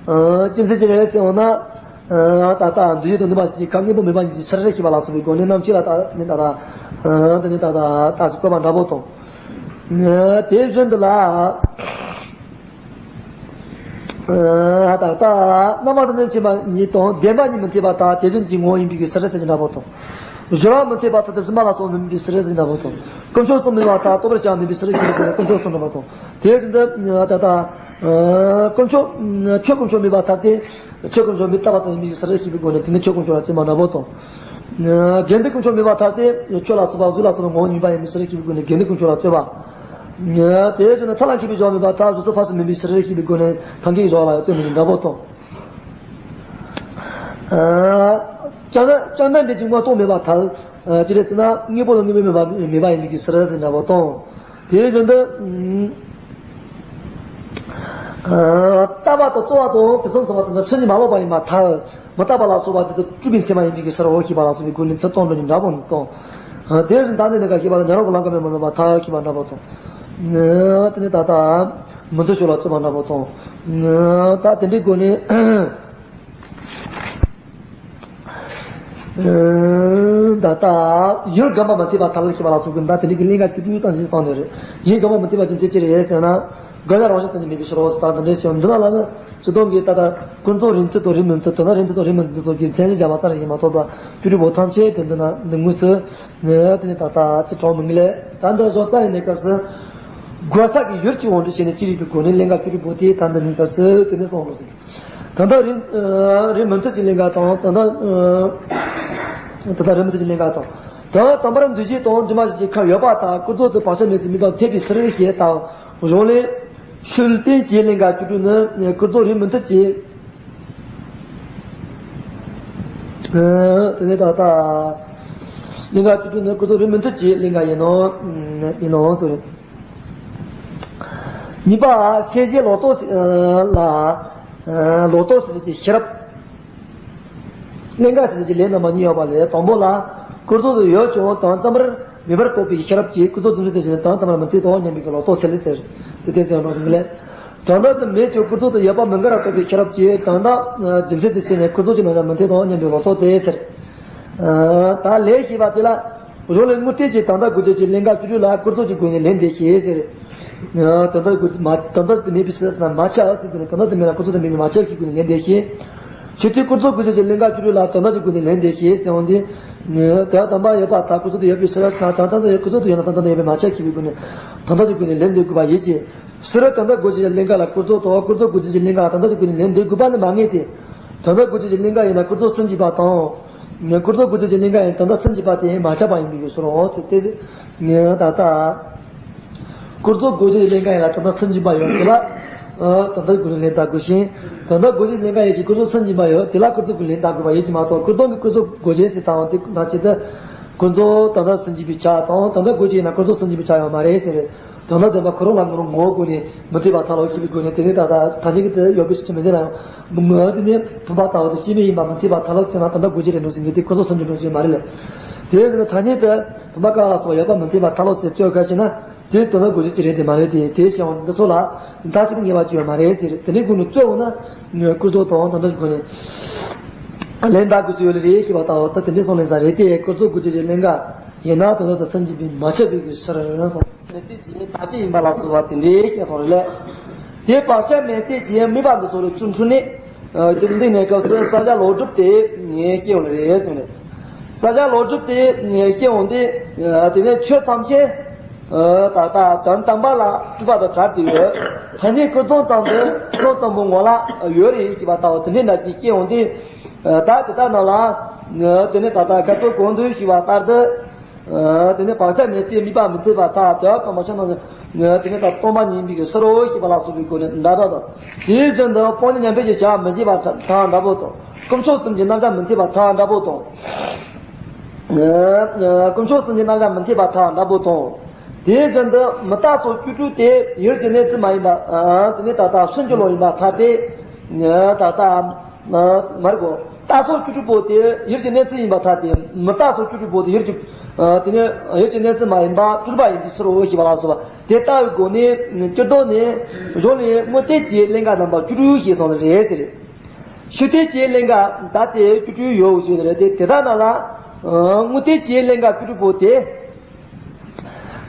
ཨ། ཅི་ཟེར་གྱི་རེད་ཟེར་འོང་ན། ཨ། ད་ལྟ་འདུ་བྱེད་དང་འདུས་མ་བྱས་ཀྱི་ཁམས་གཉིས་པོ་མེད་པ་ཉིད་ཀྱི་ཕྱིར་ཞེས་པ་ལ་སོགས་པའི་སྒོ་ནས་རྣམ་ཤེས་ལ་ད་ནི་ད་ལྟ། ཨ། དེ་ནི་ད་ལྟ་རྟགས་སུ་བཀོད་པ་འདྲ་པོ་དང་། ཨ། དེ་བཞིན་དུ་ལ། ད་ལྟ་རྣམ་པར་སེམས་ཅན་མ་ཉིད་དང་བདེན་པ་གཉིས་མི་འཐད་པར་ཐལ། དེ་བཞིན་གྱི་ངོ་བོ་ཡིན་པའི་གི་ཕྱིར་ཟེར་གྱི་འདྲ་པོ་དང་། སྦྱོར་བ་མི་འཐད་པར་ཐལ། དེ་གསུམ་པ་ལ་སོགས་མིན་པའི་ཕྱིར་ཟེར་གྱི་འདྲ་པོ་དང་། དཀོན་མཆོག་གསུམ་མིན་པར་ཐལ། རྟོགས་པར་བྱ་བ་མིན་པའི་ཕྱིར་ཞེས་པའི་དཀོན་མཆོག་གསུམ་འདྲ་པོ་དང་། དེ་བཞིན་དུ་ད་ལྟ་དཀོན་མཆོག་ཆོས་དཀོན་མཆོག་མིན་པར་ཐལ་ཏེ། ཆོས་དཀོན་མཆོག་མི་རྟག་པ་ཙམ་ཡིན་པའི་ཕྱིར་ཞེས་པའི་སྒོ་ནས་དེ་ནི་ཆོས་དཀོན་མཆོག་ལ་བརྩོན་པ་འདྲ་པོ་དང་། དགེ་འདུན་དཀོན་མཆོག་མིན་པར་ཐལ་ཏེ། ཆོས་ལ་སོགས་པ་གཟུགས་ལ་སོགས་པའི་ངོ་བོ་ཡིན་པ་ཡིན་པའི་ཕྱིར་ཞེས་པའི་སྒོ་ནས་དགེ་འདུན་དཀོན་མཆོག་ལ་བརྩོན་པ། དེ་བཞིན་དུ་མཐའ་ལ་མཁས་པའི་སྦྱོར་བ་མིན་པར་ཐལ། གཟུགས་སོགས་ཕར་ཕྱིན་མིན་པའི་ཕྱིར་ཞེས་པའི་སྒོ་ནས་ཐབས་མཁས་ཀྱི་སྦྱོར་བ་ལ་ཡང་ལྟོས་མི་འདྲ་པོ་དང་། ཨ། བཅོམ་ལྡན་བཅོམ་ལྡན་འདས་ཀྱི་མངོན་རྟོགས་མེད་པར་ཐལ། ཅི་རེད་ཟེར་ན་དངོས་པོ་ལ་དངོས་པོའི་མེད་པ་མེད་པ་ཡིན་པའི་གི་ཕྱིར་ཟེར་འདྲ་པོ་དང་། དེ་བཞིན་དུ། ལྟ་བ་དང་རྩོལ་བ་དང་དེ་ཚོ་ཚང་མ་ཚང་མ་ཕྱིན་ཅི་མ་ལོག་པ་ཡིན་པར་ཐལ། མི་རྟག་པ་ལ་སོགས་པ་དེ་ཚོ་སྤྲུལ་པའི་མཚན་མ་ཡིན་པའི་གི་ཕྱིར་རོ་ཞེས་པ་ལ་སོགས་པའི་སྒོ་ནས་ཚིག་སྟོང་འགྲོ་ནས་འདྲ་པོ་མི་གཏོང་། དེ་བཞིན་ད་འདི་ནི་ག་ཞེས་པ་ལ་ཉོན་རང་གི་བློ་གང་མེད་མི་སྨོན་པར་ཐལ་ཞེས་པ་འདྲ་པོ་དང་། དེ་ནི་ད་ལྟ་མི་འཚོ་ཤོས་ལ་རྩོལ་བ་འདྲ་པོ་དང་། ད་དེ་འདྲའི་སྒོ་ནས། ད་ལྟ་ཡུལ་གང་པ་མི་འཐད་པར་ཐལ་ཞེས་པ་ལ་སོགས་ཀྱི་ད་དེ་འདྲའི་གི་ལས་འགའ་བཅུ་དྲུག་ཙམ་ཞིག་གསུངས་ནས་རེད། ཡུལ་གང་པ་མི་འཐད་པ་རྒྱུ་མཚན་ཅི་རེད་ཟེར་ན། དགག་བྱ་རང་བཞིན་ཙམ་གྱིས་མེད་པའི་ཕྱིར་རོ་ཟེར་ད་འདི་འདྲ་ཞིག་འདི་ན་ལ་ནི་སྤྱི་སྟོང་གི་ད་ལྟ་ཀུན་རྫོབ་རིགས་མཐུན་དང་རིགས་མི་མཐུན་དོན་དག་རིགས་མཐུན་དང་རིགས་མི་མཐུན་སོགས་ཀྱི་མཚན་གཞི་བཞག་པ་ཙམ་ཞིག་མ་གཏོགས་པ་བཅུ་དྲུག་པོ་ཐམས་ཅད་དེ་འདི་ན་འདི་དངོས་སུ་ནི་དེ་ནི་ད་ལྟ་ཅི་གྲོགས་མི་ངེས་ལས་ད་འདི་བཟོ་རྩ་ཡིན་ནས་སྐབས་སུ་དགོས་ས་གི་ཡུལ་གྱི་དབང་དུ་བྱས་ནས་ཅི་རིགས་པའི་སྒོ་ནས་ལས་འགའ་བཅུ་དྲུག་པོ་དེ་ད་འདི་ནི་སྐབས་སུ་དེ་ནི་གསུངས་ལོ་ཟེར། ད་ལྟ་རིགས་རིགས་མི་མཐུན་གྱི་ལས་འགའ་དང་ད་ལྟ་ད་ལྟ་རིགས་མི་མཐུན་གྱི་ལས་འགའ་དང་། ད་དང་པར་འདུས་བྱས་དང་འདུས་མ་བྱས་ཀྱི་ཁམས་ཡོད་པ་དང་ཀུན་རྫོབ་ཏུ་བག་ཆགས་མེད་ཚུལ་དམིགས་པ་འཐད་པའི་ཕྱིར་ཞེས་དང་གཞུང་ལས་ཤུལ་བསྟན་གྱི་ལས་འགའ་བཅུ་དྲུག་ནི་ཀུན་རྫོབ་རིགས་མི་མཐུན་གྱི་དེ་ནས་ད་ལྟ་ལས་འགའ་བཅུ་དྲུག་ནི་ཀུན་རྫོབ་རིགས་མི་མཐུན་གྱི་ལས་འགའ་ཡིན་ནོ། ཡིན་ནོ་ཟེར། གཉིས་པ་སེམས་ཅན་ལོག་རྟོག་ལ་ལོག་རྟོག་ཟེར་གྱི་ཤེས་རབ། གནད་འགག་དེ་ཚོ་གི་ལན་རྣམ་པ་གཉིས་ཡོད་པ་ལས་དང་པོ་ལ་ཀུན་རྫོབ་ཏུ་ཡོད་ཀྱང་དོན་དམ་པར་མེད་པར་རྟོགས་པའི་ཤེས་རབ་ཀྱིས་ཀུན་རྫོབ་རྫུ་འཕྲུལ་དེ་བཞིན་དོན་དམ་པར་མི་འཐད་དོ་སྙམ་པའི་ལོག་རྟོག་སེལ་ཟེར། དེ་དེ་ཟེར་རོ་ཟེར་ལས། དོན་དམ་དུ་མེད་ཀྱང་ཀུན་རྫོབ་ཏུ་ཡོད་པ་མིན་འགལ་ར་རྟོགས་པའི་ཤེས་རབ་ཀྱིས་དོན་དམ་རྒྱུ་མཚན་དེ་ཕྱེ་ནས་ཀུན་རྫོབ་ཀྱི་རྣམ་གཞག་མི་འཐད་དོ་སྙམ་པའི་ལོག་རྟོག་དེ་ཟེར། ད་ལན་ཞེས་པ་དེ་ལ། གཞུང་ལས་དངོས་བསྟན་གྱི་དོན་དམ་དགོས་བྱ་གྱི་ལས་འགའ་བཅུ་དྲུག་ལ་ཀུན་རྫོབ་ཀྱི་སྒོ་ནས་ལན་འདེབས་ཤིག་ཟེར། དོན་དམ་དགོས་མ་དོན་དམ་དུ་མེད་པའི་ཕྱིར་ཟེར་ན་མ་ཁྱབ་ཟེར་དུས་ནས་དོན་དམ་དུ་མེད་ལ་ཀུན་རྫོབ་ཏུ་མེད་པའི་མ་ཁྱབ་ཀྱི་སྒོ་ནས་ལན་འདེབས་ཤིག་ཕྱི་དོན་ཀུན་རྫོབ་དགོས་བྱ་གྱི་ལས་འགའ་བཅུ་དྲུག་ལ་དོན་དམ་གྱི་སྒོ་ནས་ལན་འདེབས་ཤིག་ཟེར་འོང་དུས། དོན་དམ་པར་ཡོད་པར་ཐལ་ཀུན་རྫོབ་ཏུ་ཡོད་པའི་ཕྱིར་ཟེར་ན་དོན་དམ་དུ་ཀུན་རྫོབ་ཏུ་ཡོད་ན་དོན་དམ་དུ་ཡོད་པའི་མ་ཁྱབ་ཀྱི་སྒོ་ནས་དོན་དམ་གྱི་སྒོ་ནས་ལན་འདེབས་དགོས་པ་ཡིན་གྱི། ཕྱི་རོལ་དོན་དམ་དགོས་བྱ་གྱི་ལས་འགའ་ལ་ཀུན་རྫོབ་དང་ཀུན་རྫོབ་དགོས་བྱ་གྱི་ལས་འགའ་ལ་དོན་དམ་གྱི་སྒོ་ནས་ལན་འདེབས་དགོས་པ་ནི་མ་ངེས་ཏེ། དོན་དམ་དགོས་བྱ་གྱི་ལས་འགའ་ཡིན་ན་ཀུན་རྫོབ་སུན་འབྱིན་པ་དང་། ཀུན་རྫོབ་དགོས་བྱ་གྱི་ལས་འགའ་ཡང་དོན་དམ་སུན་འབྱིན་པ་དེ་མ་ཁྱབ་པ་ཡིན་པའི་ཕྱིར་རོ། དེ་ད་ལྟ་ཀུན་རྫོབ་དགོས་བྱ་གྱི་ལས་འགའ་ཡིན་ལ་དོན་དམ་སུན་འབྱིན་པ་ཡོད་དེ་ལ་དོན་དམ་དགོས་ལན་བཏགས་དགོས་ཤིང་། དོན་དམ་དགོས་བྱ་གྱི་ལས་འགའ་ཡིན་ཞིང་ཀུན་རྫོབ་སུན་འབྱིན་པ་ཡོད་དེ་ལ་ཀུན་རྫོབ་དགོས་ལན་བཏགས་དགོས་པ་ཡིན་གྱི་མ་གཏོགས་ཀུན་རྫོབ་ཀྱི་ཀུན་རྫོབ་དགོས་བྱ་ཟེར་ཙམ་དེ་ད་ཅི་ད་ཀུན་རྫོབ་དོན་དམ་སུན་འབྱིན་པའི་ཆ་དང་དོན་དམ་དགོས་བྱ་ཡིན་ན་ཀུན་རྫོབ་སུན་འབྱིན་པའི་ཆ་ཡོད་མ་རེད་ཟེར། དོན་དམ་བདེན་པ་ཁོ་རང་ལ་ངོ་ངོ་བོའི་སྒོ་ནས་མི་འཐད་པར་ཐལ་ལོ་ཞེས་པའི་སྒོ་ནས་དེ་ནས་ད་ལྟ་ཐ་སྙད་ཀྱི་དེ་ཡོད་པའི་ཕྱིར་མི་འཛིན་ན་ཡང་མི་དེ་ནས་བུམ་པ་ལྟ་བུ་དེ་སྐྱེ་མེད་ཡིན་པ་མི་འཐད་པར་ཐལ་ལོ་ཟེར་ན་དོན་དམ་དགོས་བྱ་རེད་འདུག་ཟེར་མཁན་དེ་ཀུན་རྫོབ་སུན་འབྱིན་པའི་ཕྱིར་མ་རེད་ལ། དེ་ནས་ཐ་སྙད་དེ་བུམ་པ་གང་ལ་སོགས་ཡོད་པ་མི་འཐད་པར་ཐལ་ལོ་ཟེར་བཅོས་ག་ཞེ་ན་དེ་དོན་དམ་དགོས་བྱ་ཅིག་རེད་དེ་མ་རེད་དེ་དེ་བྱས་འོང་འདི་ཚོ་ལ་ད་ཅི་ངེས་པ་ཅིག་ཡོད་མ་རེད་ཟེར། དེ་འདྲའི་སྒོ་ནས་བཅོས་འོང་ན་ཀུན་རྫོབ་དང་དོན་དམ་གྱི་སྒོ་ནས་ལན་བཏགས་དགོས་ཀྱི་ཡོད་ལེ་རེད་ཞེས་པ་ལྟ་བུ་ད་དེ་འདྲའི་གསུང་ལེན་ས་རེད་དེ་ཀུན་རྫོབ་དགོས་བྱ་གྱི་ལས་འགའ་ཡིན་ན་དོན་དམ་དུ་སུན་འབྱིན་པའི་མ་ཁྱབ་པའི་གི་ཕྱིར་རོ། མེད་ཚད་ཀྱི་བག་ཆགས་ཡིན་པ་ལ་སོགས་པ་དེ་འདྲའི་སྐད་སོགས་རེད་ལ། དེ་བག་ཆགས་མེད་ཚད་ཀྱི་དམིགས་པ་འདི་ཚོ་ལ་བརྩོན་འཕྲུལ་ནི། དེ་འདི་ནས་སྐབས་སུ་བསལ་བྱ་ལོག་སྒྲུབ་དེ་སྐྱེ་འོང་རེད་གསུངས་རེད། བསལ་བྱ་ལོག་སྒྲུབ་དེ་སྐྱེ་འོང་དུས། དེ་ནས་ཆོས་ཐམས་ཅད་ད་ལྟ་དོན་དམ་པ་ལ་སྤྲུལ་པ་དང་བྲལ་ཏེ་ཡོད། ཐ་སྙད་ཀུན་རྫོབ་ཙམ་དུ་ཀུན་རྫོབ་ཙམ་པོ་ངོ་ལ་ཡོད་རེད་ཞེས་པ་ལྟ་བུ་དེ་འདྲའི་འདྲ་ཅིག་སྐྱེ་འོང་དུས། ད་དེ་དག་རྣམས་ལ་དེ་ནས་ད་ལྟ་དགག་པ་གོང་དུ་ཞུས་པ་ལྟར་དུ། དེ་ནས་བག་ཆགས་མེད་ཚད་དམིགས་པ་མི་འཐད་པར་ཐལ། དེ་དག་གི་མ་ཁྱབ་རྣམས་དེ་ནས་ད་སྟོང་པ་ཉིད་ཡིན་པའི་ཕྱིར་རོ་ཞེས་པ་ལ་སོགས་པའི་སྒོ་ནས་འདྲ་འདྲ་དང་། དེའི་རྒྱུན་དུ་སྤང་བྱ་ཉན་ཐོས་ཀྱི་བྱ་བ་མི་བྱེད་པར་ཐལ་འདྲ་པོ་དང་། དཀོན་མཆོག་གསུམ་གྱི་རྣམ་གཞག་མི་འཐད་པར་ཐལ་འདྲ་པོ་དང་། དཀོན་མཆོག་གསུམ་གྱི་རྣམ་གཞག་མི་འཐད་པར་ཐལ་འདྲ་པོ་དང་། དེའི་རྒྱུན་དུ་མི་རྟག་སོགས་བཅུ་དྲུག་དེ་ཡུལ་གྱི་གནས་ཚུལ་མ་ཡིན་པ། དེ་ནས་ད་ལྟ་སུན་གྱི་ལོག་ཡིན་པར་ཐལ་ཏེ། ད་ལྟ། མ་རེད་གོ། རྟག་སོགས་བཅུ་དྲུག་པོ་དེ་ཡུལ་གྱི་གནས་ཚུལ་ཡིན་པར་ཐལ་ཏེ། མི་རྟག་སོགས་བཅུ་དྲུག་པོ་དེ་ཡུལ་གྱི། དེ་ནས་ཡུལ་གྱི་གནས་ཚུལ་མ་ཡིན་པ་སྤྲུལ་པ་ཡིན་པའི་ཕྱིར་རོ་ཞེས་པ་ལ་སོགས་པ་དེ་ལྟ་བུའི་སྒོ་ནས་སྤྱིར་བཏང་ནས་གཞུང་ལས་དངོས་བསྟན་གྱི་ལས་འགའ་རྣམ་པ་བཅུ་དྲུག་ཞེས་གསུངས་ནི་རེད་ཟེར། ཤུགས་བསྟན་གྱི་ལས་འགའ་ད་ལྟའི་བཅུ་དྲུག་ཡོད་ཞུས་ནི་རེད་དེ་དེ་དག་རྣམས་ལ། དངོས་བསྟན་གྱི་ལས་འགའ་བཅུ་དྲུག་པོ་དེ།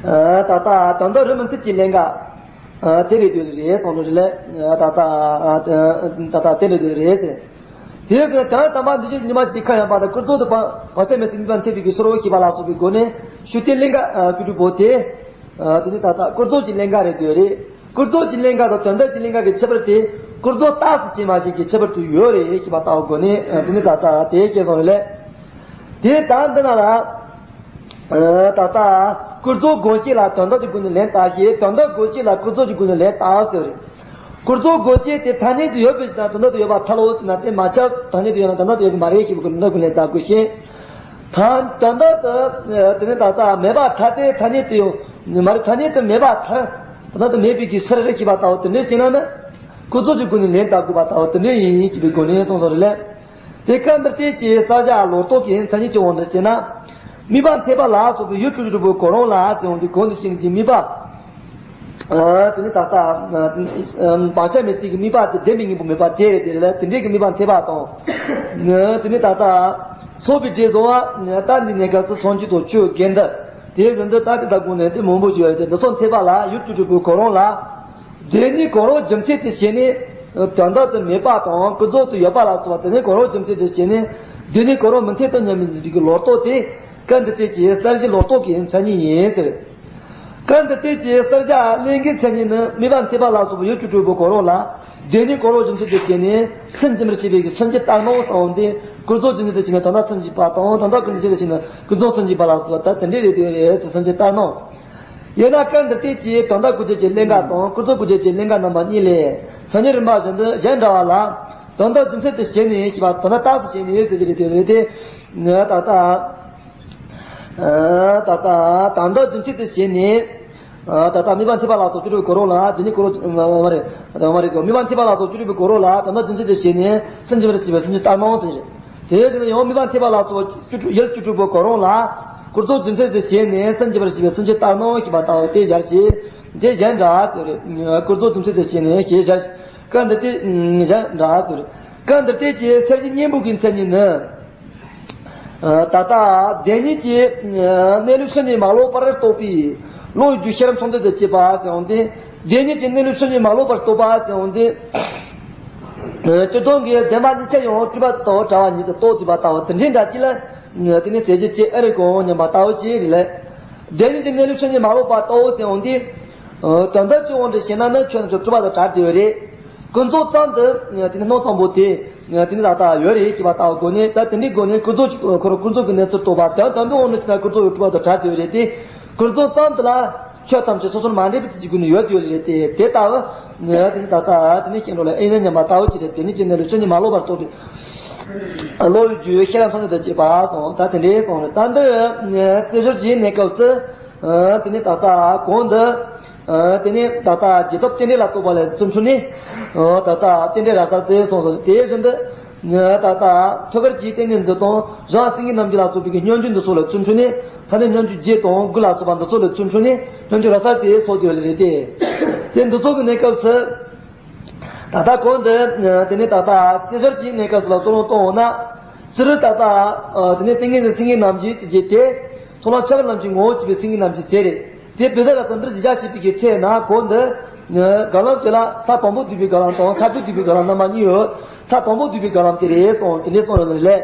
ད་ལྟ་དོན་དམ་རིགས་མི་མཐུན་གྱི་ལས་འགའ། དེ་རེད་དེ་རེད་གསུངས་ནི་རེད། ད་ལྟ་ད་ལྟ་དེ་རེད་དེ་རེད་ཟེར། དེའི་ཕྱིར་དོན་དམ་པ་འདུས་བྱས་ཉིད་མ་ཞིག་ཁ་ཡང་པ་དང་ཀུན་རྫོབ་ཏུ་བག་ཆགས་མེད་ཚུལ་དམིགས་པ་འཐད་པའི་གི་ཕྱིར་རོ་ཞེས་པ་ལ་སོགས་པའི་སྒོ་ནས་ཤུགས་བསྟན་ལས་འགའ་བཅུ་དྲུག་པོ་དེ། དེ་ནི་ད་ལྟ་ཀུན་རྫོབ་ཀྱི་ལས་འགའ་རེད་དེ་རེད། ཀུན་རྫོབ་ཀྱི་ལས་འགའ་དང་དོན་དམ་གྱི་ལས་འགའ་གི་ཁྱད་པར་དེ་ཀུན་རྫོབ་རྟགས་སུ་བྱས་མ་ཞིག་གི་ཁྱད་པར་དུ་ཡོད་རེད་ཞེས་པ་ལྟ་བུའི་སྒོ་ནས་དེ་ནི་ད་ལྟ་དེ་ཤེས་སོང་རེད་ལས། དེ་ད་འདི་ན་ལ། ད་ལྟ་ཀུན་རྫོབ་དགོས་ཆེད་ལ་དོན་དམ་གྱི་སྒོ་ནས་ལན་བཏགས་ཤིང་དོན་དམ་དགོས་ཆེད་ལ་ཀུན་རྫོབ་ཀྱི་སྒོ་ནས་ལན་བཏགས་ཟེར་བ་རེད། ཀུན་རྫོབ་དགོས་ཆེད་དེ་ཐ་སྙད་དུ་ཡོད་པའི་ཕྱིར་ན་དོན་དམ་དུ་ཡོད་པར་ཐལ་ལོ་ཟེར་ན་དེ་མ་ཁྱབ། ཐ་སྙད་དུ་ཡོད་ན་དོན་དམ་དུ་ཡོད་ཀྱི་མ་རེད་ཞེས་པའི་དོན་དམ་གྱི་ལན་བཏགས་དགོས་ཤིང་། ད་དོན་དམ་དུ་དེ་ནི་ད་ལྟ་མེད་པར་ཐལ་ཏེ་ཐ་སྙད་དུ་ཡང་མ་རེད། ཐ་སྙད་དུ་མེད་པར་ཐལ། དོན་དམ་དུ་མེད་པའི་གི་ཕྱིར་རེད་ཞེས་པ་ལྟ་བུ་དེ་འདྲ་ཞིག་ན་ནི། ཀུན་རྫོབ་ཀྱི་སྒོ་ནས་ལན་བཏབ་དགོས་པ་ལྟ་བུ་དེ་འདྲ་ཡིན་ཞེས་པའི་སྒོ་ནས་གསུངས་སོ་རེད་ལས། དེ་སྐབས་འདིར་བལྟས་ཀྱི་བསལ་བྱ་ལོག་རྟོག་གི་མཚན་ཉིད་ཀྱི་དབང་དུ་བྱས་ན། དམིགས་པ་འཐད་པ་ལ་སོགས་པའི་ཡུལ་དྲུག་གི་གྲུབ་པའི་གོ་རིམ་ལ་ཟེར་འོང་དུས་གོང་དུ་བཤད་ནས་ཀྱི་དམིགས་པ། དེ་ནི་ད་ལྟ་བག་ཆགས་མེད་ཚུལ་གྱི་དམིགས་པ་དེ་བདེན་པའི་གཉེན་པོ་མེད་པ་དེ་རེད། དེ་ལ་དེ་འདྲའི་གི་དམིགས་པ་འཐད་པ་དང་། དེ་ནི་ད་ལྟ་ཚོགས་པའི་སྒྲས་བཟུང་བ། ད་འདི་ནས་སྐབས་སུ་སངས་རྒྱས་དང་ཆོས་དགེ་འདུན། དེའི་རིང་དུ་ད་དེ་ལྟ་དགོངས་ནས་དེ་མང་པོ་ཞིག་ཡོད་དེ། འདི་ཚོ་འཐད་པ་ལ་ཡུལ་དྲུག་གྲུབ་པའི་གོ་རིམ་ལ། བདེན་གཉིས་གོ་རིམ་རྒྱུ་མཚན་དུ་བྱས་ནས་དོན་དམ་དུ་མེད་པ་དང་ཀུན་རྫོབ་ཏུ་ཡོད་པ་ལ་སོགས་པ་དེ་ནི་གོ་རིམ་རྒྱུ་མཚན་དུ་བྱས་ནས་བདེན་གཉིས་གོ་རིམ་མི་འཐད་དོ་སྙམ་པའི་འཛིན་པའི་ལོག་རྟོག་དེ་སྐབས་འདི་དེ་ཀྱི་གསལ་བྱེད་ལོག་རྟོག་གི་མཚན་ཉིད་ཡིན་ཟེར། སྐབས་འདི་དེ་ཀྱི་གསལ་བྱེད་ལས་འགའི་མཚན་ཉིད་ནི་དམིགས་པ་འཐད་པ་ལ་སོགས་པའི་ཡུལ་དྲུག་གྲུབ་པའི་གོ་རིམ་ལ། བདེན་གཉིས་གོ་རིམ་རྒྱུ་མཚན་དུ་བྱས་ནས་སུན་འབྱིན་པར་བྱེད་པའི་སུན་འབྱིན་ལྟར་སྣང་གསུངས་ཏེ། ཀུན་རྫོབ་རྒྱུ་མཚན་དུ་བྱས་ནས་དོན་དམ་སུན་འབྱིན་པ་དང་། དོན་དམ་ཀུན་རྫོབ་རྒྱུ་མཚན་དུ་བྱས་ནས་ཀུན་རྫོབ་སུན་འབྱིན་པ་ལ་སོགས་པ་ད་དེ་འདྲའི་རེད་དེ་རེད་ཟེར་སུན་འབྱིན་ལྟར་སྣང་། ཡོད་ན་སྐབས་འདི་དེ་ཀྱི་དོན་དམ་ཀུན་བྱེད་ཀྱི་ཀླན་ཀ་དང་ཀུན་རྫོབ་ཀུན་བྱེད་ཀྱི་ཀླན་ཀ་རྣམ་པ་གཉིས་ལས་མཚན་ཉིད་རིམ་པ་བཞིན་དུ་གཞན་འདྲ་བ་ལ། དོན་དམ་རྒྱུ་མཚན་དུ་བྱས་ནས་ཞེས་པ་དོན་དམ་རྟགས་སུ་བྱས་ནས་ཟེར་གྱི་རེད་དེ་རེད་དེ། ད་ལྟ། ད་ལྟ་དོན་དམ་རྒྱུ་མཚན་དུ་བྱས་ནས། ད་ལྟ་དམིགས་པ་འཐད་པ་ལ་སོགས་བཅུ་དྲུག་གི་གོ་རིམ་ལ་བདེན་གཉིས་གོ་རིམ་མ་རེད། མ་རེད། དམིགས་པ་འཐད་པ་ལ་སོགས་བཅུ་དྲུག་གི་གོ་རིམ་ལ་དོན་དམ་རྒྱུ་མཚན་དུ་བྱས་ནས་སུན་འབྱིན་པར་བྱེད་པའི་སུན་འབྱིན་ལྟར་སྣང་ཟེར། དེའི་ཕྱིར་ཡང་དམིགས་པ་འཐད་པ་ལ་སོགས་བཅུ་དྲུག་ཡུལ་བཅུ་དྲུག་པོ་གོ་རིམ་ལ་ཀུན་རྫོབ་རྒྱུ་མཚན་དུ་བྱས་ནས་སུན་འབྱིན་པར་བྱེད་པའི་སུན་འབྱིན་ལྟར་སྣང་ཞེས་པ་ལྟ་བུ་དེ་སྦྱར་ཞིང་། དེ་གཞན་འདྲ་ཟེར། ཀུན་རྫོབ་རྒྱུ་མཚན་དུ་བྱས་ནས་ཞེས་སྦྱར། སྐབས་འདི་དེ་གཞན་འདྲ་ཟེར། སྐབས་འདིར་བལྟས་ཀྱི་གསལ་བྱེད་གཉེན་པོ་གི་མཚན་ཉིད་ནི། ད་ལྟ་བདེན་གཉིས་ཀྱི་གནས་ལུགས་ཕྱི་ནས་མ་ལོག་པར་རྟོགས་པའི་བློ་ཡི་རྒྱུ་ཤེས་རབ་མཚོན་དོན་དུ་བྱེད་པ་ཟེར་འོང་སྟེ། བདེན་གཉིས་ཀྱི་གནས་ལུགས་ཕྱི་ནས་མ་ལོག་པར་རྟོགས་པ་ཟེར་འོང་སྟེ། སྤྱིར་བཏང་གི་བདེན་པ་གཉིས་ཆ་ཡང་སྤྲོས་པ་དང་བྲལ་བ་ཉིད་དུ་རྟོགས་ཟེར་བ་ལྟ་བུ་དེ་འདྲའི་འདྲ་ཅིག་ལ། དེ་ནི་ཟེར་རྒྱུ་ཅི་ཨེ་རེད་གོ་སྙམ་པ་ལྟ་བུ་ཅིག་རེད་ལ། བདེན་གཉིས་ཀྱི་གནས་ལུགས་ཕྱི་ནས་མ་ལོག་པར་རྟོགས་ཟེར་འོང་སྟེ། དོན་དམ་གྱི་དབང་དུ་བྱས་ན་ནི་ཁྱོད་རང་ཚོ་སྤྲོས་པ་དང་བྲལ་བསྡད་ཡོད་རེད། ཀུན་རྫོབ་ཙམ་དུ་དེ་ནི་སྣང་ཙམ་པོ་དེ་དེ་ནི་ད་ལྟ་ཡོད་རེད་ཞེས་པ་ལྟ་བུ་སྒོ་ནས། ད་དེ་འདྲའི་སྒོ་ནས་ཀུན་རྫོབ་ཀྱི་ཁོ་རང་ཀུན་རྫོབ་ཀྱི་གནས་ཚུལ་རྟོགས་པ་དང་། དོན་དམ་པའི་དབང་དུ་བྱས་ན་ཀུན་རྫོབ་ཀྱི་སྤྲོས་པ་དང་བྲལ་བསྡད་ཡོད་རེད་དེ། ཀུན་རྫོབ་ཙམ་དུ་ལ་ཆོས་ཐམས་ཅད་སོ་སོར་མ་འདྲེས་པའི་ཚུལ་གྱི་སྒོ་ནས་ཡོད་ཡོད་རེད་དེ། དེ་ལྟ་བུ་དེ་ནི་ད་ལྟ་དེ་ནི་ཤེས་འགྲོ་ལ་ཨེ་ཡིན་སྙམ་པ་ལྟ་བུ་ཅིག་རེད། བདེན་གཉིས་ཀྱི་གནས་ལུགས་ཕྱི་ནས་མ་ལོག་པར་རྟོགས་པའི་བློ་ཡི་རྒྱུ་ཤེས་རབ་མཚོན་དོན་དུ་བྱེད་པ་གསུངས། ད་དེ་འདྲའི་གསུངས་རེད། ད་འདིར་རྩིས་སྦྱོར་གྱི་གནས་སྐབས་སུ། དེ་ནས་ད་ལྟ་གོང་དུ། དེ་ནས་ད་ལྟ་རྗེས་ཐོབ་རྟེན་འབྲེལ་ལ་ལྟོས་པ་ལ་བརྩི་འཕྲོ་ནི། ད་ལྟ་རྟེན་འབྲེལ་ར་ས་དེ་སོང་སོང་དེའི་རྒྱུན་དུ། ད་ལྟ་ཐུགས་ཀར་གྱི་ཏིང་ངེ་འཛིན་དང་གཞུང་སེང་གེ་རྣམ་བསྒྱིངས་ལ་སོགས་པའི་སྙོམས་འཇུག་འདི་ཚོ་ལ་བརྩི་འཕྲོ་ནི། ད་ནི་སྙོམས་འཇུག་བརྒྱད་དང་དགུ་ལ་སོགས་པ་འདི་ཚོ་ལ་བརྩི་འཕྲོ་ནི་སྙོམས་འཇུག་ར་ས་དེ་སོགས་དེ་ལ་རེད་དེ། དེ་འདི་ཚོ་གི་གནས་སྐབས་སུ། ད་ལྟ་གོང་དུ་དེ་ནས་ད་ལྟ་རྩིས་སྦྱོར་གྱི་གནས་སྐབས་སུ་ལ་གཙོ་བོ་གཏོང་འོང་ན། སྤྱིར་ད་ལྟ་དེ་ནས་ཏིང་ངེ་འཛིན་སེང་གེ་རྣམ་བསྒྱིངས་ཀྱི་དེ་མཐོང་ལམ་ཁྱད་པར་ལམ་གྱི་ངོ་བོ་བྱས་པའི་སེང་གེ་རྣམ་བསྒྱིངས་ཟེར་རེད། དེ་བོད་ཟླ་ར་ས་འདིར་གཞི་བཞག་བྱས་པའི་གི་ཚེ་ན་གོང་དུ་རྒལ་ལམ་དེ་ལ་ས་དང་པོ་བསྡུས་པའི་རྒལ་ལམ་དང་ས་བཅུ་བསྡུས་པའི་རྒལ་ལམ་རྣམ་པ་གཉིས་ཡོད། ས་དང་པོ་བསྡུས་པའི་རྒལ་ལམ་དེ་རེད་གསུངས། དེ་འདྲས་གསུངས་ཡོད་ལ་ལས།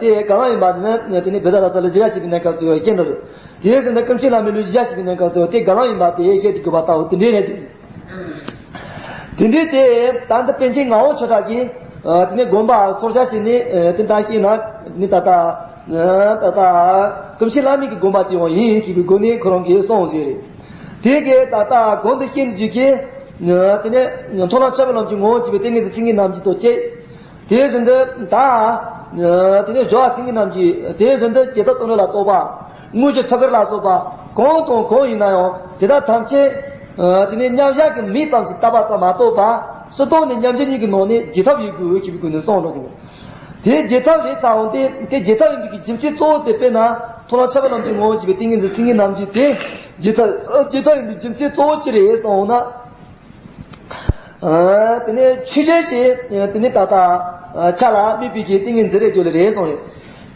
དེ་རྒལ་ལམ་ཡིན་པ་དེ་ནི་དེ་ནས་བོད་ཟླ་ར་ས་ལ་གཞི་བཞག་བྱས་པའི་གནས་སྐབས་སུ་ཡོད་རྐྱེན་འགྲོ་རེད། དེའི་ཚེ་ན་ཀུན་མཁྱེན་བླ་མའི་ལུགས་གཞི་བཞག་བྱས་པའི་གནས་སྐབས་སུ་དེ་རྒལ་ལམ་ཡིན་པ་དེ་བཤད་དེ་དགོས་པ་ལྟ་བུ་དེ་འདྲའི་རེད། དེ་འདྲའི་དེ་ད་ལྟ་པཎ་ཆེན་ངག་དབང་ཆོས་གྲགས་ཀྱིས་དེ་ནས་དགོངས་པ་སོར་བཤགས་བྱས་ནས་དེ་ལྟར་བཤད་ན་དེ་ནི་ད་ལྟ་ད་ལྟ་ཀུན་མཁྱེན་བླ་མའི་གི་དགོངས་པ་དེ་ཡང་ཡིན་ཞེས་པའི་སྒོ་ནས་ཁོ་རང་གིས་གསུངས་ཟེར་རེད། དེ་གའི་ད་ལྟ་གོང་དུ་བཤད་ནས་རྒྱུ་གི་དེ་ནས་མཐོང་ལམ་ཁྱད་པར་ལམ་གྱི་ངོ་བོ་བྱས་པའི་ཏིང་ངེ་འཛིན་སེང་གེ་རྣམ་བསྒྱིངས་དང་བཅས། དེའི་རྒྱུན་དུ་ད། དེ་ནས་སྦྱོར་བ་སེང་གེ་རྣམ་བསྒྱིངས། དེའི་རྒྱུན་དུ་རྗེས་ཐོབ་རྟེན་འབྲེལ་ལ་ལྟོས་པ། དངོས་གཞི་ཐུགས་ཀར་ལ་སོགས་པ། གང་དང་གང་ཡིན་ན་ཡང་དེ་དག་ཐམས་ཅད། དེ་ནས་མཉམ་བཞག་གི་མིང་ཙམ་ཞིག་བཏགས་པ་ཙམ་མ་གཏོགས་པ། སྤྱིར་བཏང་ནས་མཉམ་བཞག་གཉིས་ཀྱི་ནང་ནས་རྗེས་ཐོབ་ཡིན་དགོས་ཞེས་པའི་སྒོ་ནས་གསུངས་འགྲོ་ཟིན། དེའི་རྗེས་ཐོབ་རེད་ཚར་འོང་སྟེ། དེ་རྗེས་ཐོབ་ཡིན་པའི་རྒྱུ་མཚན་གཙོ་བོ་དེ་དཔེར་ན། མཐོང་ལམ་ཁྱད་པར་ལམ་གྱི་ངོ་བོ་བྱས་པའི་ཏིང་ངེ་འཛིན་སེང་གེ་རྣམ་བསྒྱིངས་དེ། རྗེས་ཐོབ་རྗེས་ཐོབ་ཡིན་པའི་རྒྱུ་མཚན་གཙོ་བོ་ཅི་རེད་གསུངས་འོང་ན། དེ་ནས་ཆོས་ཅན་གྱི་དེ་ནས་ད་ལྟ་ཆ་ལ་དམིགས་པའི་གི་ཏིང་ངེ་འཛིན་རེད་དེ་ལ་རེད་གསུངས་རེད།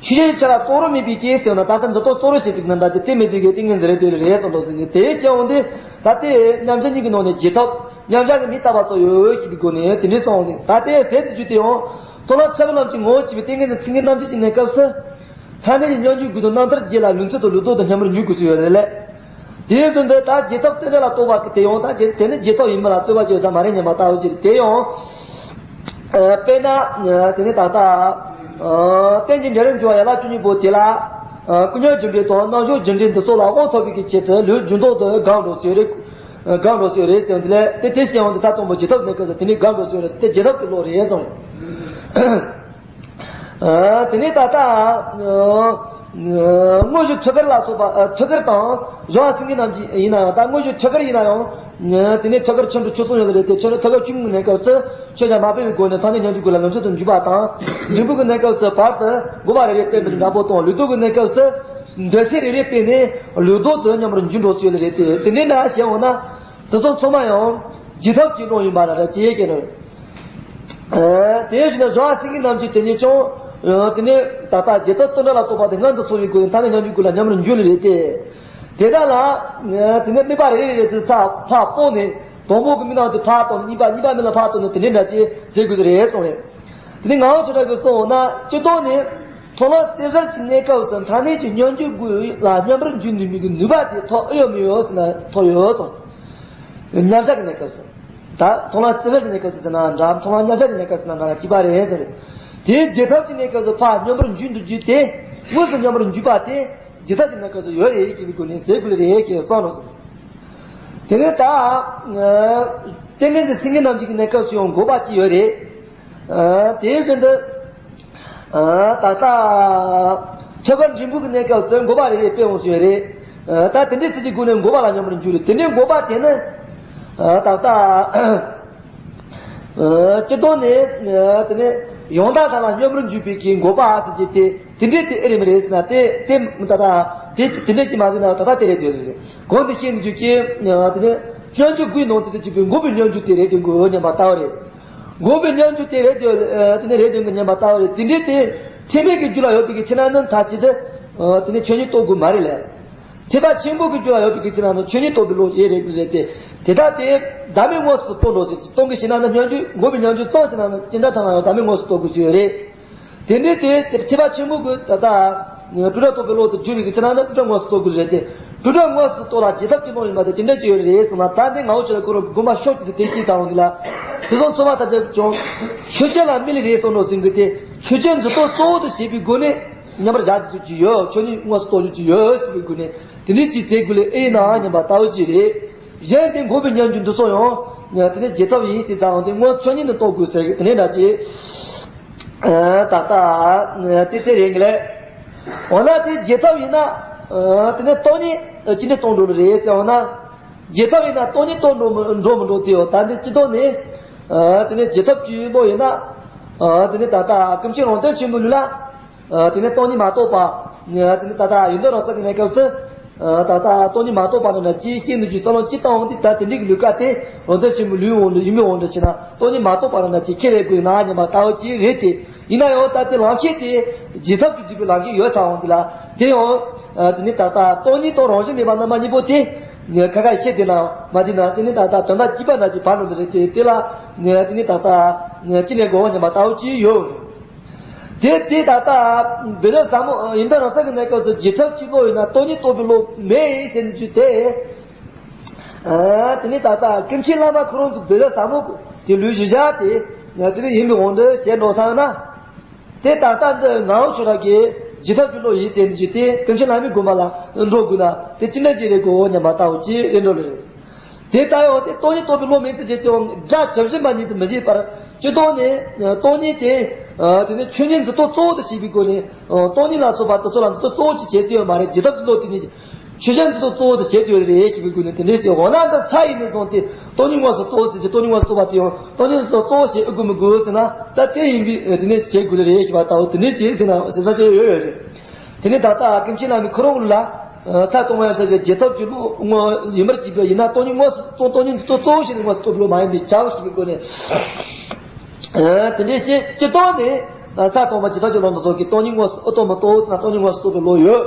ཆོས་ཅན་གྱི་ཆ་ལ་རྟོག་རུང་དམིགས་པའི་གི་ཟེར་ན་ད་ལྟ་འཛིན་རྟོག་རྟོག་རུང་ཞེས་ཚིག་ནང་ད་དེ་དེ་དམིགས་པའི་གི་ཏིང་ངེ་འཛིན་རེད་དེ་ལ་རེད་གསུངས་འདུག་ཟེར་ནས། དེ་བྱས་འོང་དུས་ད་ལྟའི་མཉམ་བཞག་གཉིས་ཀྱི་ནང་ནས་རྗེས་ཐོབ་མཉམ་བཞག་གི་མིང་བཏགས་པ་ཙམ་ཡོད་ཞེས་པའི་སྒོ་ནས་དེ་འདྲའི་གསུངས་འོང་དུས། ད་ལྟའི་ཟེར་དུས་དེ་ཡང་མཐོང་ལམ་ཁྱད་པར་ལམ་གྱི་ངོ་བོ་བྱས་པའི་ཏིང་ངེ་འཛིན་སེང་གེ་རྣམ་བསྒྱིངས་ཀྱི་གནས་སྐབས་སུ། ཐ་སྙད་ཀྱི་སྙོམས་འཇུག་དགུ་དང་རྣམ་ཐར་བརྒྱད་ལ་ལུང་ཚིག་དང་ལུང་རྟོགས་དང་སྙོམས་པར་འཇུག་དགོས་ཀྱི་ཡོད་རེད་ལས། དེའི་དོན་དུ་ད་རྗེས་ཐོབ་རྟེན་འབྲེལ་ལ་ལྟོས་པ་དེ་ཡང་ད་རྗེས་དེ་ནི་རྗེས་ཐོབ་ཡིན་མིན་ལ་རྩོད་པ་བྱེད་ས་མ་རེད་སྙམ་པ་ལྟ་བུ་ཅིག་དེ་ཡང་། དཔེར་ན། དེ་ནི་ད་ལྟ། རྟེན་ཅིང་འབྲེལ་རིམ་བྱུང་བ་ཡན་ལག་བཅུ་གཉིས་པོ་དེ་ལ། ཀུན་ཉོན་རྒྱུ་འབྲས་དང་རྣམ་གཞག་རྒྱུ་འབྲས་འདི་ཚོ་ལ་དབང་ཐོབ་པའི་གི་ཆེད་དུ་ལུས་རྒྱུན་ཐོག་ཏུ་འགག་འགྲོ་སྲོལ་རེད། འགག་འགྲོ་སྲོལ་རེད་ཟེར་འདི་ལས་དེ་དེ་བྱས་ཡོང་དུས་ས་དང་པོ་རྗེས་ཐོབ་གནས་སྐབས་སུ་དེ་ནི་འགག་འགྲོ་སྲོལ་རེད། དེ་རྗེས་ཐོབ་ཀྱི་བློ་རེད་གསུངས་རེད། དེ་ནས་ད་ལྟ། དངོས་གཞི་ཐུགས་ཀར་ལ་སོགས་པ་ཐུགས་ཀར་དང་གཞུང་སེང་གེ་རྣམ་བསྒྱིངས་ཡིན་ན་ཡང་། ད་དངོས་གཞི་ཐུགས་ཀར་ཡིན་ན་ཡང་ དེ་ནས་ཐོད་རྒལ་ཆེན་པོ་ཆོས་ཚོགས་ཡོད་ལ་རེད་དེ། ཆོས་ནི་ཐོད་རྒལ་ཆུང་ངུའི་གནས་སྐབས་སུ་ཆོས་ཀྱང་མ་སྤེལ་བའི་སྒོ་ནས་ཐ་སྙད་སྙོམས་འཇུག་དགོས་ལ་ལམ་སྲོལ་དུ་འཇུག་པ་དང་། འབྲིང་པོ་གི་གནས་སྐབས་སུ་བར་དུ་དགོས་པ་རེ་རེ་སྤེལ་བའི་འདྲ་པོ་དང་། ལུས་སྟོབས་ཀྱི་གནས་སྐབས་སུ་འདོད་སེམས་རེ་རེ་སྤེལ་ནས་ལུས་ལྡོག་ཏུ་མཉམ་པར་འཇུག་འགྲོ་ཚུལ་ལ་རེད་དེ། དེ་འདྲའི་འདྲ་བྱས་འོང་ན་དེ་ཚོ་ཚང་མ་ཡང་བརྗེད་ཐབས་ཀྱི་བློ་ཡིན་པ་ལ་ར་ཅི་ཡེ་སྐྱེ་ནོ། དེ་བཞིན་དུ་སྦྱོར་བ་སེང་གེ་རྣམ་བསྒྱིངས་དེ་ཉིད་ཀྱང་། དེ་ནས་ད་ལྟ་བརྗེད་ཐབས་བརྩོན་འགྲུས་ལ་གཏོགས་པ་དེ་ངན་དུ་སོང་བའི་སྒོ་ནས་ཐ་སྙད་སྙོམས་འཇུག་དགོས་ལ་མཉམ་པར་འཇུག་ལ་རེད་དེ། དེ་དག་ལ་དེ་ནས་དམིགས་པ་རེ་རེ་རེ་ཟེར་ཚ་ཕར་སྤོང་ནས། དང་པོ་གི་དམིགས་རྣམ་དེ་ཕར་བཏང་ནས། གཉིས་པ་གཉིས་པ་མི་ལ་ཕར་བཏང་ནས། དེ་འདྲའི་འདྲ་ཅིག་ཟེར་དགོས་ཀྱི་རེད་གསུངས་རེད། དེ་ནས་ངག་དབང་ཆོས་གྲགས་ཀྱིས་གསུངས་འོང་ན། སྤྱིར་བཏང་ནས་མཐོང་ལམ་རྩེ་གསུམ་གྱི་གནས་སྐབས་སུ་ཐ་སྙད་ཀྱི་སྙོམས་འཇུག་དགོས་ལ་མཉམ་པར་འཇུག་ནུས་མི་གི་ནུས་པ་དེ་ཐོབ་ཨེ་ཡོད་མི་ཡོད་ཟེར་ན་ཐོབ་ཡོད་གསུངས། མཉམ་བཞག་གི་གནས་སྐབས་སུ། ད་མཐོང་ལམ་རྩེ་གསུམ་གྱི་གནས་སྐབས་སུ་ཟེར་ན་འདྲ། མཐོང་ལམ་མཉམ་བཞག་གི་གནས་སྐབས་སུ་ན་འདྲ་གཅིག་པ་རེད་ཟེར། དེའི་བརྗེད་ཐབས་ཀྱི་གནས་སྐབས་སུ་ཕར་མཉམ་པར་འཇུག་འདུག་རྒྱུ་དེ། དངོས་སུ་མཉམ་པར་འཇུག་པ་དེ་བརྗེད་ཐབས་ཀྱི་གནས་སྐབས་སུ་ཡོད་རེད་ཅེས་པའི་སྒོ་ནས་ཟེར་དགོས་རེད་ཅེས་གསུངས་ནོ་ཟེར། དེ་ནས་ད་ཏིང་ངེ་འཛིན་སེང་གེ་རྣམ་བསྒྱིངས་ཀྱི་གནས་སྐབས་སུ་ཡང་དགོས་པ་ཅིག་ཡོད་རེད། དེའི་རིང་དུ། ད་ལྟ་ཐོད་རྒལ་འབྲིང་པོ་གི་གནས་སྐབས་སུ་དགོས་པ་རེ་རེ་སྤེལ་འོང་ཟེར་བ་རེད། ད་དེ་འདྲའི་ཚིག་གི་སྒོ་ནས་དགོས་པ་ལ་མཉམ་པར་འཇུག་རེད། དེ་འདྲའི་དགོས་པ་དེ་ནི། ད་ལྟ་སྤྱིར་བཏང་ནས་དེ་ནི་ཡང་དག་ཐ་ལ་མཉམ་པར་འཇུག་པའི་གི་དགོས་པ་ཟེར་གྱི་དེ་དེ་འདྲའི་དེ་ཨེ་རེད་མི་རེད་ཟེར་ན། དེ་དེ་ད་ལྟ་དེ་དེ་འདྲའི་ཅིག་མ་ཟེར་ན་ད་ལྟ་དེ་རེད་དེ་རེད། གོང་དུ་བཤད་འདུག་གི་དེ་ནི་སྙོམས་འཇུག་དགུའི་ནང་ཚན་དུ་གྱུར་པའི་དགོས་པའི་སྙོམས་འཇུག་དེ་རེད་དེ་དགོས་སྙམ་པ་ལྟ་བུ་རེད། དགོས་པའི་སྙོམས་འཇུག་དེ་རེད་དེ། དེ་ནི་རེད་དེ་སྙམ་པ་ལྟ་བུ་རེད། དེ་འདྲའི་དེ་ཐེག་དམན་གྱི་རྒྱུད་ལ་ཡོད་པའི་གི་ཕྱིར་ན་ནི་མཐའ་གཅིག་ཏུ་དེ་ནི་ཆོས་ཉིད་རྟོགས་དགོས་མ་རེད་ལ། ཐེག་པ་ཆེན་པོ་གི་རྒྱུད་ལ་ཡོད་པའི་གི་ཕྱིར་ན་ནི་ཆོས་ཉིད་རྟོགས་པའི་བློ་ཡེ་རེད་རེད་དེ། དེ་དག་དེ་བདག་མེད་དངོས་སུ་རྟོགས་འགྲོ་ཟེར། སྟོང་གི་ཕྱིར་ན་ནི་སྙོམས་འཇུག་དགོས་པའི་སྙོམས་འཇུག་གཙང་ཕྱིར་ན་ནི་ཅི་འདྲ་ཐང་ལ་ཡང་བདག་མེད་དངོས་སུ་རྟོགས་དགོས་ཀྱི་ཡོད་རེད། དེ་འདྲའི་དེ་ཐེག་པ་ཆེན་པོ་གི་ད་ལྟ་སྤྲོས་བྲལ་རྟོགས་པའི་བློ་དེ་གྱུར་བའི་གི་ཕྱིར་ན་ནི་སྤྲོས་བྲལ་དངོས་སུ་རྟོགས་དགོས་རེད་དེ། སྤྲོས་བྲལ་དངོས་སུ་རྟོགས་ལ་བརྗེད་ཐབས་ཀྱི་བློ་ཡིན་པ་དེ་ཅི་འདྲ་ཅིག་ཡོད་རེད་ཟེར་ན། ད་དེ་ངག་དབང་ཆོས་གྲགས་ཁོ་རང་དགོངས་པ་ཤོར་གྱི་དེ་དེ་ཤེས་ཚར་འོང་གི་ལ། དེ་ཚོ་ཚང་མ་ད་ཆ་ཀྱང་ཆོས་ཅན་ལ་དམིགས་ལས་རེད་གསུངས་ནོ་ཟིན་གི་དེ། ཆོས་ཅན་འཛིན་སྟངས་གཙོ་བོ་དུ་བྱེད་པའི་སྒོ་ནས་མཉམ་པར་བཞག་རྒྱུ་ཅིག་ཡོད། ཆོས་ཉིད་དངོས་སུ་རྟོགས་རྒྱུ་ཅིག་ཡོད་ཟེར་བའི་སྒོ་ནས་དེ་འདྲའི་ཅིག་བྱེད་དགོས་ལེ་ཨེ་ཡིན་ན་སྙམ་པ་ལྟ་བུ་ཅིག་རེད། གཞན་དེ་དགོས་པའི་སྙོམས་འཇུག་འདི་ཚོ་ཡང་དེ་ནས་བརྗེད་ཐབས་ཡིན་ཟེར་ཙང་དེ་དངོས་ཆོས་ཉིད་དུ་རྟོགས་དགོས་ཟེར་དེ་ནས་འདྲ་ཅིག་ད་ལྟ་དེ་དེ་རེད་ངེས་ལེ། འོ་ན་དེ་བརྗེད་ཐབས་ཡིན་ན་དེ་ནས་སྟོང་ཉིད་ཅི་འདྲ་གཏོང་འགྲོ་ནི་རེད་ཟེར་འོ་ན། བརྗེད་ཐབས་ཡིན་ན་སྟོང་ཉིད་གཏོང་འགྲོ་མི་འགྲོ་མི་འགྲོ་དེ་ཡོད། ད་འདི་སྤྱི་ལྡོག་ནས་དེ་ནས་བརྗེད་ཐབས་ཀྱི་བློ་ཡིན་ན། དེ་ནས་ད་ལྟ་ཀུན་མཁྱེན་རང་དོན་ཆེན་པོའི་ལུགས་ལ། དེ་ནས་སྟོང་ཉིད་མ་རྟོགས་པ། དེ་ནས་ད་ལྟ་ཡོན་ཏན་རང་གསལ་གྱི་གནས་སྐབས་སུ། ད་ལྟ་སྟོང་ཉིད་མ་རྟོགས་པ་རྣམས་ལ་ཅིའི་ཤེས་ནུས་ཀྱི་བསམ་བློ་ཅི་བཏང་འོང་དུས། ད་དེ་འདྲའི་གི་ལུས་ཀ་དེ་རང་དོན་ཆེན་པོའི་ལུས་འོང་དུ་ཡིན་མི་འོང་དུ་ཞེ་ན། སྟོང་ཉིད་མ་རྟོགས་པ་རྣམས་ལ་ཅིའི་ཁྱེད་རེ་དགོས་ན་སྙམ་པ་ལྟ་བུ་ཅིག་རེད་དེ། ཡིན་ན་ཡང་ད་དེ་ལམ་ཁྱེད་དེ་བརྗེད་ཐབས་ཀྱི་བསྡུས་པའི་ལམ་ཁྱེད་ཡོད་ས་འོང་དུས་ལ། དེ་ཡང་དེ་ནི་ད་ལྟ་སྟོང་ཉིད་དང་རང་བཞིན་མེད་པ་རྣམ་པ་གཉིས་པོ་དེ་ཁ་ཁ་ཤེས་དེ་ན་མ་དེ་ན་དེ་ནི་ད་ལྟ་དོན་དག་སྐྱིད་པ་འདྲ་ཅིག་བར་འགྲོ་འདི་རེད་དེ། དེ་ལ་དེ་ནི་ད་ལྟ་ཅི་ནས་དགོས་སྙམ་པ་ལྟ་བུ་ཅིག་ཡོད། དེ་དེ་ད་ལྟ་བེ་ད་ཟབ་མོ་ཡོན་ཏན་རང་གསལ་གྱི་གནས་སྐབས་སུ་བརྗེད་ཐབས་ཀྱི་བློ་ཡིན་ན་སྟོང་ཉིད་རྟོགས་པའི་བློ་མེད་ཟེར་ནས་ཅི་དེ། དེ་ནི་ད་ལྟ་ཀུན་མཁྱེན་བླ་མ་ཁོ་རང་གི་བེ་ད་ཟབ་མོ་དེ་ལུས་གཞི་བཞག་དེ་དེ་ནི་ཡིན་པའི་དབང་དུ་བྱས་འགྲོ་ས་ཡོད་ན། དེ་ད་ལྟ་འདི་ངག་དབང་ཆོས་གྲགས་ཀྱིས་བརྗེད་ཐབས་ཀྱི་བློ་ཡིན་ཟེར་ནས་ཅི་དེ་ཀུན་མཁྱེན་བླ་མའི་དགོངས་པ་ལ་འགྲོ་དགོས་ན་དེ་ཅི་འདྲ་ཅིག་རེད་དགོས་སྙམ་པ་ལྟ་བུ་ཅིག་རེད་འགྲོ་ལེ་རེད། དེ་ལྟ་ཡང་དེ་སྟོང་ཉིད་རྟོགས་པའི་བློ་མེད་ཟེར་བྱས་ཀྱང་སྒྲ་ཇི་བཞིན་པ་ཉིད་དུ་མི་བཞེད་པར་སྤྱི་ལྡོག་ནས་སྟོང་ཉིད་དེ། དེ་ནི་ཆོས་ཉིད་འཛིན་སྟངས་གཙོ་བོ་དུ་བྱེད་པའི་སྒོ་ནས་སྟོང་ཉིད་ལ་སོགས་པ་དེ་ཚོ་ལ་འཛིན་སྟངས་གཙོ་བོ་ཅིག་བྱེད་ཀྱི་ཡོད་མ་རེད། བརྗེད་ཐབས་ཀྱི་བློ་དེ་ཉིད་ཆོས་ཅན་འཛིན་སྟངས་གཙོ་བོ་དུ་བྱེད་ཀྱི་ཡོད་རེད་ཅེས་པའི་སྒོ་ནས་དེ་འདྲའི་ཞིག་འོ་ན་འདི་ས་ཡིན་ནས་བཟུང་སྟེ་སྟོང་ཉིད་དངོས་སུ་རྟོགས་ཟེར་གྱི་སྟོང་ཉིད་དངོས་སུ་རྟོགས་པ་དེ་ཡང་སྟོང་ཉིད་དངོས་སུ་རྟོགས་ཞེས་ཨེ་དགོས་མི་དགོས་ཟེར་ན་ད་དེ་ཡིན་པས་དེ་ནས་བྱེད་དགོས་རེད་ཞེས་པ་ལྟ་བུ་དེ་འདྲའི་ཅིག་ཟེར་ན་ཟེར་ས་ཞིག་ཡོད་ཡོད་རེད། དེ་ནས་ད་ལྟ་ཀུན་མཁྱེན་བླ་མའི་ཁོ་རང་ལ། ས་སྟོང་པ་ཡང་ཟེར་བའི་བརྗེད་ཐབས་ཀྱི་བློ་དངོས་ཡིན་པར་བྱས་པ་ཡིན་ན་སྟོང་ཉིད་དངོས་སུ་སྟོང་སྟོང་ཉིད་འཛིན་སྟངས་གཙོ་བོ་ཞིག་ནི་དངོས་སུ་རྟོགས་པའི་བློ་མ་ཡིན་པས་བྱའོ་ཞེས་པའི་སྒོ་ནས། དེ་འདྲའི་ཅིག་སྤྱི་ལྡོག་ནས་ས་སྟོང་པ་བརྗེད་ཐབས་ཀྱི་བློ་འདི་སོགས་ཀྱིས་སྟོང་ཉིད་དངོས་སུ་ཨེ་རྟོགས་མི་རྟོགས་ཟེར་ན་སྟོང་ཉིད་དངོས་སུ་རྟོགས་པའི་བློ་ཡོད།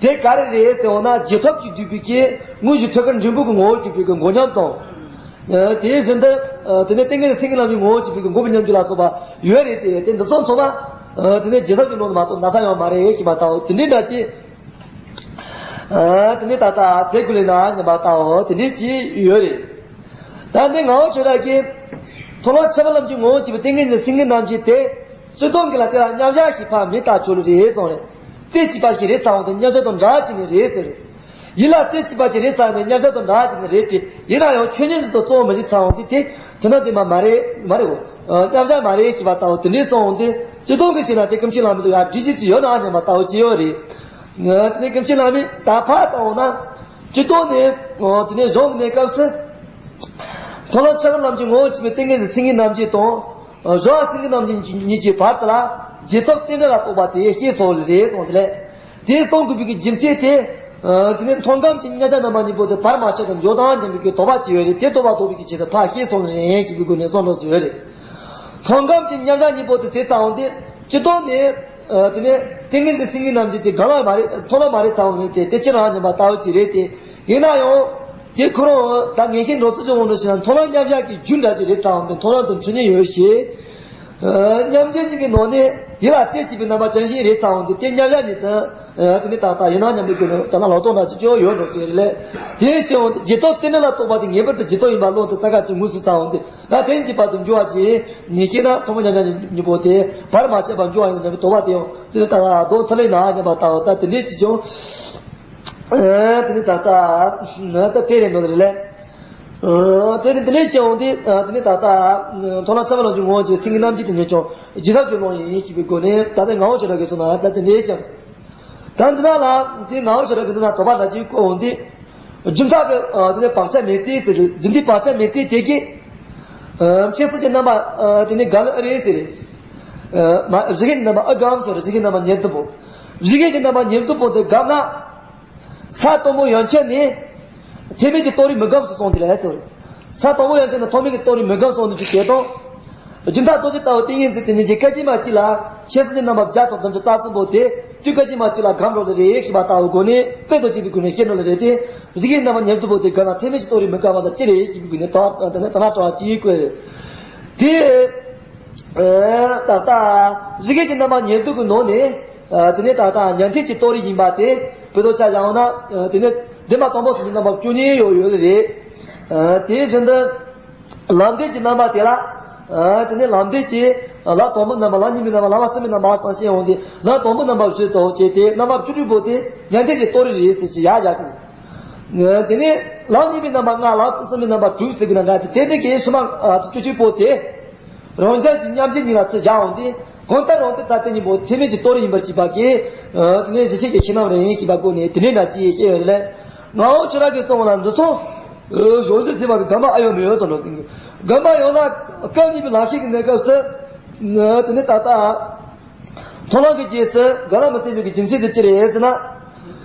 དེ་ག་རེ་རེད་ཟེར་འོང་ན་བརྗེད་ཐབས་ཀྱིས་བསྡུས་པའི་ཀྱི་དངོས་གཞི་ཐོད་རྒལ་འབྲིང་པོ་གི་ངོ་བོར་གྱུར་པའི་གི་མགོ་ཉམས་དང་། དེའི་རིང་དུ། དེ་ནས་ཏིང་ངེ་འཛིན་སེང་གེ་རྣམ་བསྒྱིངས་ངོ་བོར་གྱུར་པའི་གི་དགོས་པའི་སྙོམས་འཇུག་ལ་སོགས་པ་ཡོད་རེད་དེ། དེ་འདི་ཚོ་ཚང་མ། དེ་ནས་བརྗེད་ཐབས་ཀྱི་བློ་ནི་མ་གཏོགས་ན་ས་ཡང་མ་རེད་ཞེས་པ་ལྟ་བུ་དེ་འདྲའི་འདྲ་ཅིག་དེ་ནས་ད་ལྟ་ཟེར་དགོས་ལེ་ན་སྙམ་པ་ལྟ་བུ་དེ་འདྲའི་ཅིག་ཡོད་རེད། ད་འདི་ངག་དབང་ཆོས་གྲགས་ཀྱིས། མཐོང་ལམ་ཁྱད་པར་ལམ་གྱི་ངོ་བོར་གྱུར་པའི་ཏིང་ངེ་འཛིན་སེང་གེ་རྣམ་བསྒྱིངས་དེ། སྤྱིར་བཏང་གི་ལ་དེ་ལ་མཉམ་བཞག་ཞེས་ཕར་མི་ལྟ་ཆོག་ལེ་རེད་གསུངས་རེད། རྩེ་གཅིག་པ་ཞིག་རེད་ཚར་འོང་དེ་མཉམ་བཞག་དང་འདྲ་བྱས་ནས་རེད་ཟེར། ཡིད་ལ་རྩེ་གཅིག་པ་ཞིག་རེད་ཚར་ནས་མཉམ་བཞག་དང་འདྲ་བྱས་ནས་རེད་དེ། ཡིན་ན་ཡང་ཆོས་ཉིད་འཛིན་སྟངས་གཙོ་བོ་མི་བྱེད་ཚར་འོང་དེ་དེ་དོན་དམ་དེ་མ་མ་རེད་མ་རེད་འོ། མཉམ་བཞག་མ་རེད་ཞེས་པ་ལྟ་བུ་དེ་འདྲའི་གསུངས་འོང་དེ། སྤྱིར་བཏང་གི་བྱས་ན་དེ་ཀུན་མཁྱེན་བླ་མའི་ལུགས་ཡ་སྒྲིག་གཞི་ཅིག་ཡོད་ན་སྙམ་པ་ལྟ་བུ་ཅིག་ཡོད་རེད། དེ་ནས་ཀུན་མཁྱེན་བླ་མས་ད་ཕར་ལྟ་འོང་ན། སྤྱིར་བཏང་ནས་དེ་ནས་གཞུང་གི་གནས་སྐབས་སུ། མཐོང་ལམ་ཁྱད་པར་ལམ་གྱི་ངོ་བོ་གཅིག་པའི་ཏིང་ངེ་འཛིན་མཚན་ཉིད་རྣམ་བཅུ་དང་། གཞོལ་བ་མཚན་ཉིད་རྣམ་བཅུ་གཉིས་ཀྱི་བར་དུ་ལ་རྗེས་ཐོབ་རྟེན་འབྲེལ་ལ་གཏོགས་པ་དེ་ཤེས་སོ་རེད་གསུངས་ཏེ་ལས། དེ་གསུང་དགོས་པའི་རྒྱུ་མཚན་དེ། དེ་ནས་མཐོང་སྒོམ་གྱི་མཉམ་གཞག་རྣམ་པ་གཉིས་པོ་དེ་བར་མ་ཆད་དུ་འཇོག་སྟངས་སྙམ་པའི་གི་དོགས་པ་ཅིག་ཡོད་རེད། དེ་དོགས་པ་དོག་པའི་གི་ཆེད་དུ་ཕར་ཤེས་སོང་རེད་ཞེས་པའི་སྒོ་ནས་གསུངས་འགྲོ་ཞུ་ཡོད་རེད། མཐོང་སྒོམ་གྱི་མཉམ་གཞག་གཉིས་པོ་དེ་ཟེར་ཙམ་དེ་སྤྱིར་བཏང་ནས། དེ་ནས་ཏིང་ངེ་འཛིན་མཚན་ཉིད་རྣམ་བཅུ་དེ་གང་ལ་མ་རེད། མཐོང་ལམ་མ་རེད་ཙམ་རེད་དེ། དེ་ཕྱིར་རང་སྙམ་པ་ལྟ་བུ་ཅིག་རེད་དེ། ཡིན་ན་ཡང་། དེ་ཁོ་རང་ད་ངེས་ཤེས་འགྲོ་ཚུལ་ཅིག་འོང་འགྲོ་ཞེ་ན། མཐོང་ལམ་མཉམ་གཞག་གི་རྒྱུ་འདྲ་ཅིག་རེད་ཙམ་དེ། མཐོང་ལམ་དང་འཁྲུལ་ཉེས་ཡོད་ཞེས། མཉམ་གཞག་གཉིས་ཀྱི་ནང་ནས་དེ་ལ་རྩད་གཅོད་པའི་རྣམ་པ་ཅན་ཞིག་རེད་ཙམ་དེ། དེ་མཉམ་གཞག་གཉིས་དེ། དེ་ནས་ཏག་ཏག་ཡིན་ན་སྙམ་པའི་སྒོ་ནས་ད་ལྟ་ལོག་རྟོག་འདྲ་ཅིག་ཡོད་འགྲོ་ཟེར་ལས། དེ་བྱས་འོང་དེ་རྗེས་ཐོབ་རྟེན་འབྲེལ་ལ་གཏོགས་པ་དེ་ངེས་པར་དུ་རྗེས་ཐོབ་ཡིན་པ་བློ་དེ་ས་ཁ་ཅིག་དངོས་སུ་ཚང་འོང་དེ། ད་དེ་གཅིག་པ་དུ་འགྱུར་བ་ཅིག་ངེས་ཤེས་ན་མཐོང་སྒོམ་མཉམ་གཞག་གཉིས་པོ་དེ་བར་མ་ཆད་པར་འགྱུར་བ་ཡིན་སྙམ་པའི་དོགས་པ་དེ་ཡང་དེ་ནི་ད་ལྟ་ལྡོག་ཐུབ་ལེ་ན་སྙམ་པ་ལྟ་བུ། ད་དེ་འདྲས་ཅིག་ཀྱང་། དེ་ནི་ད་ལྟ་ད་དེ་རེད་འདོད་རེད་ལས། དེ་ནི་དེ་འདྲས་བྱས་འོང་དེ། དེ་ནི་ད་ལྟ་མཐོང་ལམ་ཁྱད་པར་ལམ་གྱི་ངོ་བོ་ཅིག་མཚན་ཉིད་རྣམ་བཅུ་དེ་ཉིད་ཀྱང་རྗེས་ཐོབ་ཀྱི་ལུགས་ཡིན་ཞེས་པའི་སྒོ་ནས། ད་ལྟ་ངག་དབང་ཆོས་གྲགས་ཀྱིས་གསུངས་ན་ད་དེ་འདྲས་ཀྱང་། ད་འདི་ན་ལ་དེ་ངག་དབང་ཆོས་གྲགས་ཀྱིས་འདི་ན་དོགས་པ་འདྲ་ཅིག་བཀོད་འོང་དུས། རྒྱུ་མཚན་པའི་དེ་ནས་བག་ཆགས་མེད་ཚུལ་ཟེར། རྒྱུ་མཚན་བག་ཆགས་མེད་ཚུལ་དེ་གིས། མཆེད་གསུམ་གྱི་རྣམ་པ་དེ་ནས་འགག་ཨེ་རེད་ཟེར། མ་རིགས་ཀྱི་རྣམ་པ་ཨེ་འགག་ཟེར། རིགས་ཀྱི་རྣམ་པ་ཉེར་བདུན་པོ། རིགས་ཀྱི་རྣམ་པ་ཉེར་བདུན་པོ་དེ་འགག་ན། ས་དང་པོ་ཡན་ཆད་ནས་ཐེག་དམན་གྱི་རྟོགས་རིགས་མི་འགག་སོ་གསུངས་ཏེ་ལས་ཟེར། ས་དང་པོ་ཡན་ཆད་ནས་ཐོག་མེད་ཀྱི་རྟོགས་རིགས་མི་འགག་སོང་ནས་ཀྱི་དེ་དང་། སྒྱུ་མཐའ་རྡོ་རྗེ་ལྟ་བུ་ཏིང་ངེ་འཛིན་དེ་ཉིད་ཀྱི་སྐད་ཅིག་མ་གཅིག་ལ་མཆེད་གསུམ་གྱི་རྣམ་པ་བརྒྱ་དང་བདུན་ཅུ་རྩ་གསུམ་པོ་དེ་དུས་སྐད་ཅིག་མ་གཅིག་ལ་འགག་འགྲོ་ཟེར་རེད་ཞེས་པ་ལྟ་བུའི་སྒོ་ནས། དཔེ་དང་བཅས་པའི་སྒོ་ནས་བཤད་ནོ་ལ་རེད་དེ། རིགས་ཀྱི་རྣམ་པ་ཉེར་བདུན་པོ་དེ་འགག་ན་ཐེག་དམན་གྱི་རྟོགས་རིགས་མི་འགག་པ་དང་གཅིག་རེད་ཞེས་པའི་སྒོ་ནས་ད་ད་ན་དྲི་བ་གཅིག་བཀོད། དེ། ད་ལྟ་རིགས་ཀྱི་རྣམ་པ་ཉེར་བདུན་གྱི་ནང་ནས། དེ་ནས་ད་ལྟ་ཉན་ཐོས་ཀྱི་རྟོགས་རིགས་ཡིན་པ་དེ་བོད་དུ་ཆ་བཞག་ན། དེ་ནས་བདེན་པ་དང་པོ་ཟེར་གྱི་རྣམ་པ་བཅུ་གཉིས་ཡོད་ཡོད་རེད། དེ་བཞིན་དུ་ལམ་བདེན་གྱི་རྣམ་པ་དེ་ལ། དེ་ནས་ལམ་བདེན་གྱི་ལམ་དང་པོའི་རྣམ་པ། ལམ་གཉིས་པའི་རྣམ་པ། ལམ་བར་གསུམ་པའི་རྣམ་པ་ཟེར་བཤད་ཡོང་དུས། ལམ་དང་པོའི་རྣམ་པ་བཞི་དང་བཅས་ཏེ་རྣམ་པ་བཅུ་དྲུག་པོ་དེ་ཉན་ཐོས་ཀྱི་རྟོགས་རིགས་རེད་ཟེར་གྱི་ཡ་ཡ་ཀུན། དེ་ནས་ལམ་གཉིས་པའི་རྣམ་པ་ལྔ། ལམ་གསུམ་པའི་རྣམ་པ་དྲུག་ཟེར་གྱི་ན་འདྲ་སྟེ། དེ་འདྲ་གི་ཕྱི་མ་བཅུ་གཅིག་པོ་དེ། རང་རྒྱལ་གྱི་མཉམ་གཞག་གཉིས་ལ་ཚུར་བཞག་འོང་དུས། གང་ལྟར་རང་དོན་ཐ་དད་གཉིས་པོ་ཐེག་དམན་གྱི་རྟོགས་རིགས་ཡིན་པར་བྱས་པ་གིས། དེ་ནས་གཞི་ཤེས་ཀྱི་ཆོས་རྣམས་རེད་ཞེས་པ་སྒོ་ནས་དེ་འདྲའི་འདྲ་ཅིག་བཤད་ཡོད་རེད། ངག་དབང་ཆོས་གྲགས་ཀྱིས་གསུངས་པ་ལ་འདི་ཚོ་གཞོམ་གཞིག་བྱེད་པ་གི་དགོས་པ་ཨ་ཡོད་མི་ཡོད་ཙམ་རོ་ཟེར་གི། དགོས་པ་ཡོད་ན་སྐབས་གཉིས་པའི་ལམ་ཤེས་ཀྱི་གནས་སྐབས་སུ། དེ་ནས་ད་ལྟ། མཐོང་ལམ་གྱི་རྗེས་སུ་དགག་ལམ་མི་བསྟན་པའི་རྒྱུ་མཚན་དེ་ཅི་རེད་ཟེར་ན།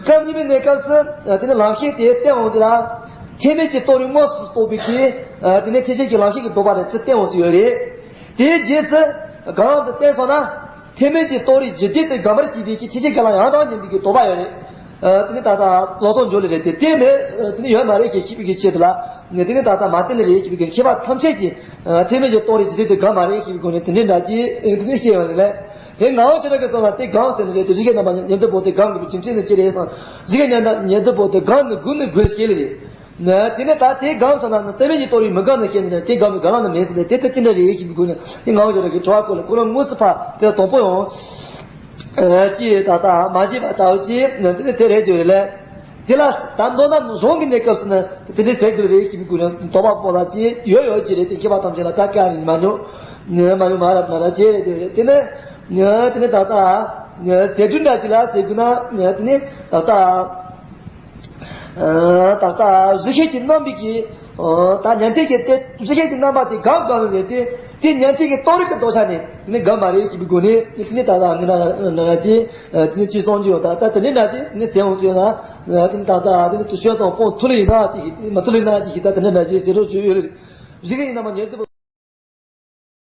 སྐབས་གཉིས་པའི་གནས་སྐབས་སུ་དེ་ནི་ལམ་ཤེས་དེ་བསྟན་འོང་དེ་ལ། ཐེག་དམན་གྱི་རྟོགས་རིགས་དངོས་སུ་རྟོགས་པའི་ཕྱིར། དེ་ནི་ཐེག་ཆེན་གྱི་ལམ་ཤེས་ཀྱི་དགོས་པ་རེད་ཚུལ་བསྟན་འོང་ཟེར་ཡོད་རེད། དེའི་རྗེས་སུ་དགག་ལམ་དུ་བསྟན་སོང་ན། ཐེག་དམན་གྱི་རྟོགས་རིགས་ཇི་སྲིད་དུ་འགག་པར་བྱེད་པའི་ཕྱིར་ཐེག་ཆེན་དགག་ལམ་ཡང་དག་འཛིན་པའི་གི་དོགས་པ་ཡོད་རེད། དེ་ནི་ད་ལྟ་ལོག་རྟོག་འཇོག་ལེ་རེད་དེ། དེ་མེད་དེ་ནི་ཡོད་མ་རེད་ཞེས་ཤེས་པའི་གི་ཆེད་དུ་ལ། དེ་ནི་ད་ལྟ་མ་བསྟན་ལེ་རེད་ཞེས་པའི་གི་མཁས་པ་ཐམས་ཅད་ཀྱིས། ཐེག་དམན་གྱི་རྟོགས་རིགས་ཇི་སྲིད་དུ་འགག་མ་རེད་ཞེས་པའི་སྒོ་ནས་དེ་འདྲའི་འདྲ་ཅིག་དེ་ནི་བཤད་ཡོད་རེད་ལས། དེ་ངག་དབང་ཆོས་གྲགས་ཀྱིས་གསུངས་པ་དེ་གང་ཟེར་ན་རེད་དེ། རིགས་ཀྱི་རྣམ་པ་ཉེར་བདུན་པོ་དེ་གང་དགོས་པའི་རྒྱུ་མཚན་ནི་ཅི་རེད་ཟེར་ན། རིགས་ཀྱི་རྣམ་པ་ཉེར་བདུན་པོ་དེ་གང་ནི་དགོས་ནི་དགོས་ཞེས་ལེ་རེད། དེ་ནས་ད་དེ་གང་ཟེར་ན་ནི་ཐེག་དམན་གྱི་རྟོགས་རིགས་མི་འགག་ནི་ཞེས་ནས་དེ་འགག་པའི་དགག་ལམ་ནི་མེད་ཟེར་ཏེ། དེ་ལྟར་ཅི་འདྲ་རེད་ཞེས་པའི་སྒོ་ནས་དེ་ངག་དབང་ཆོས་གྲགས་ཀྱིས་དྲི་བ་བཀོད་ལ། ཁོ་རང་དངོས་སུ་ཕར་དེ་དང་པོ་ཡང་ཅི་ད་ལྟ་མ་བྱས་པ་ལྟ་བུ་ཅིག་དེ་ནས་དེ་རེད་ཅེས་ལས། དེ་ལ་ད་མདོར་ན་རང་གི་གནས་སྐབས་སུ་ནི་དེ་འདྲའི་ཟེར་དགོས་རེད་ཞེས་པའི་སྒོ་ནས་དོགས་པ་སྤོ་ལ་ཅི་ཡོད་ཡོད་ཅི་རེད་དེ། མཁས་པ་ཐམས་ཅད་ལ་ད་བཀའ་ནི་མ་མྱོང་། མ་མྱོང་མ་རབ་ན་ར་ཅི་རེད་དེ་རེད། དེ་ནས་དེ་ནས་ད་ལྟ་ཟེར་དུས་འདྲ་ཅིག་ལ་ཟེར་དགོས་ན་དེ་ནས་ད་ལྟ། ད་ལྟ་གཞི་ཤེས་ཀྱི་རྣམ་པའི་གི། ད་ཉན་ཐོས་ཀྱི་དེ་གཞི་ཤེས་ཀྱི་རྣམ་པ་དེ་འགག་འགག་ནི་རེད་དེ། དེ་ཉན་ཐོས་ཀྱི་རྟོགས་རིགས་ཀྱི་ལྡོག་ཆ་ནས་དེ་ནི་འགག་མ་རེད་ཞེས་པའི་སྒོ་ནས། དེ་ནི་ད་ལྟ་ངས་ན་ན་ཅི་དེ་ནི་ཅི་གསུང་རྒྱུ་ཡོད། ད་ད་དེ་ནི་འདྲ་ཅི་དེ་ནི་ཟེར་འོང་ཚུལ་ཡོད་ན། དེ་ནི་ད་ལྟ་དེ་ནི་དུ་ཤོད་དང་སྤོང་ཐུབ་ལེ་ཡིན་ན་ཅི་ཞིག་མ་ཐུབ་ལེ་ཡིན་ན་ཅི་ཞིག་ད་དེ་ནི་འདྲ་ཅི་ཟེར་རོགས་བྱོས་ཡོད་རེད། གཞི་ཤེས་ཀྱི་རྣམ་པ་ཉེར་བདུན་པོ།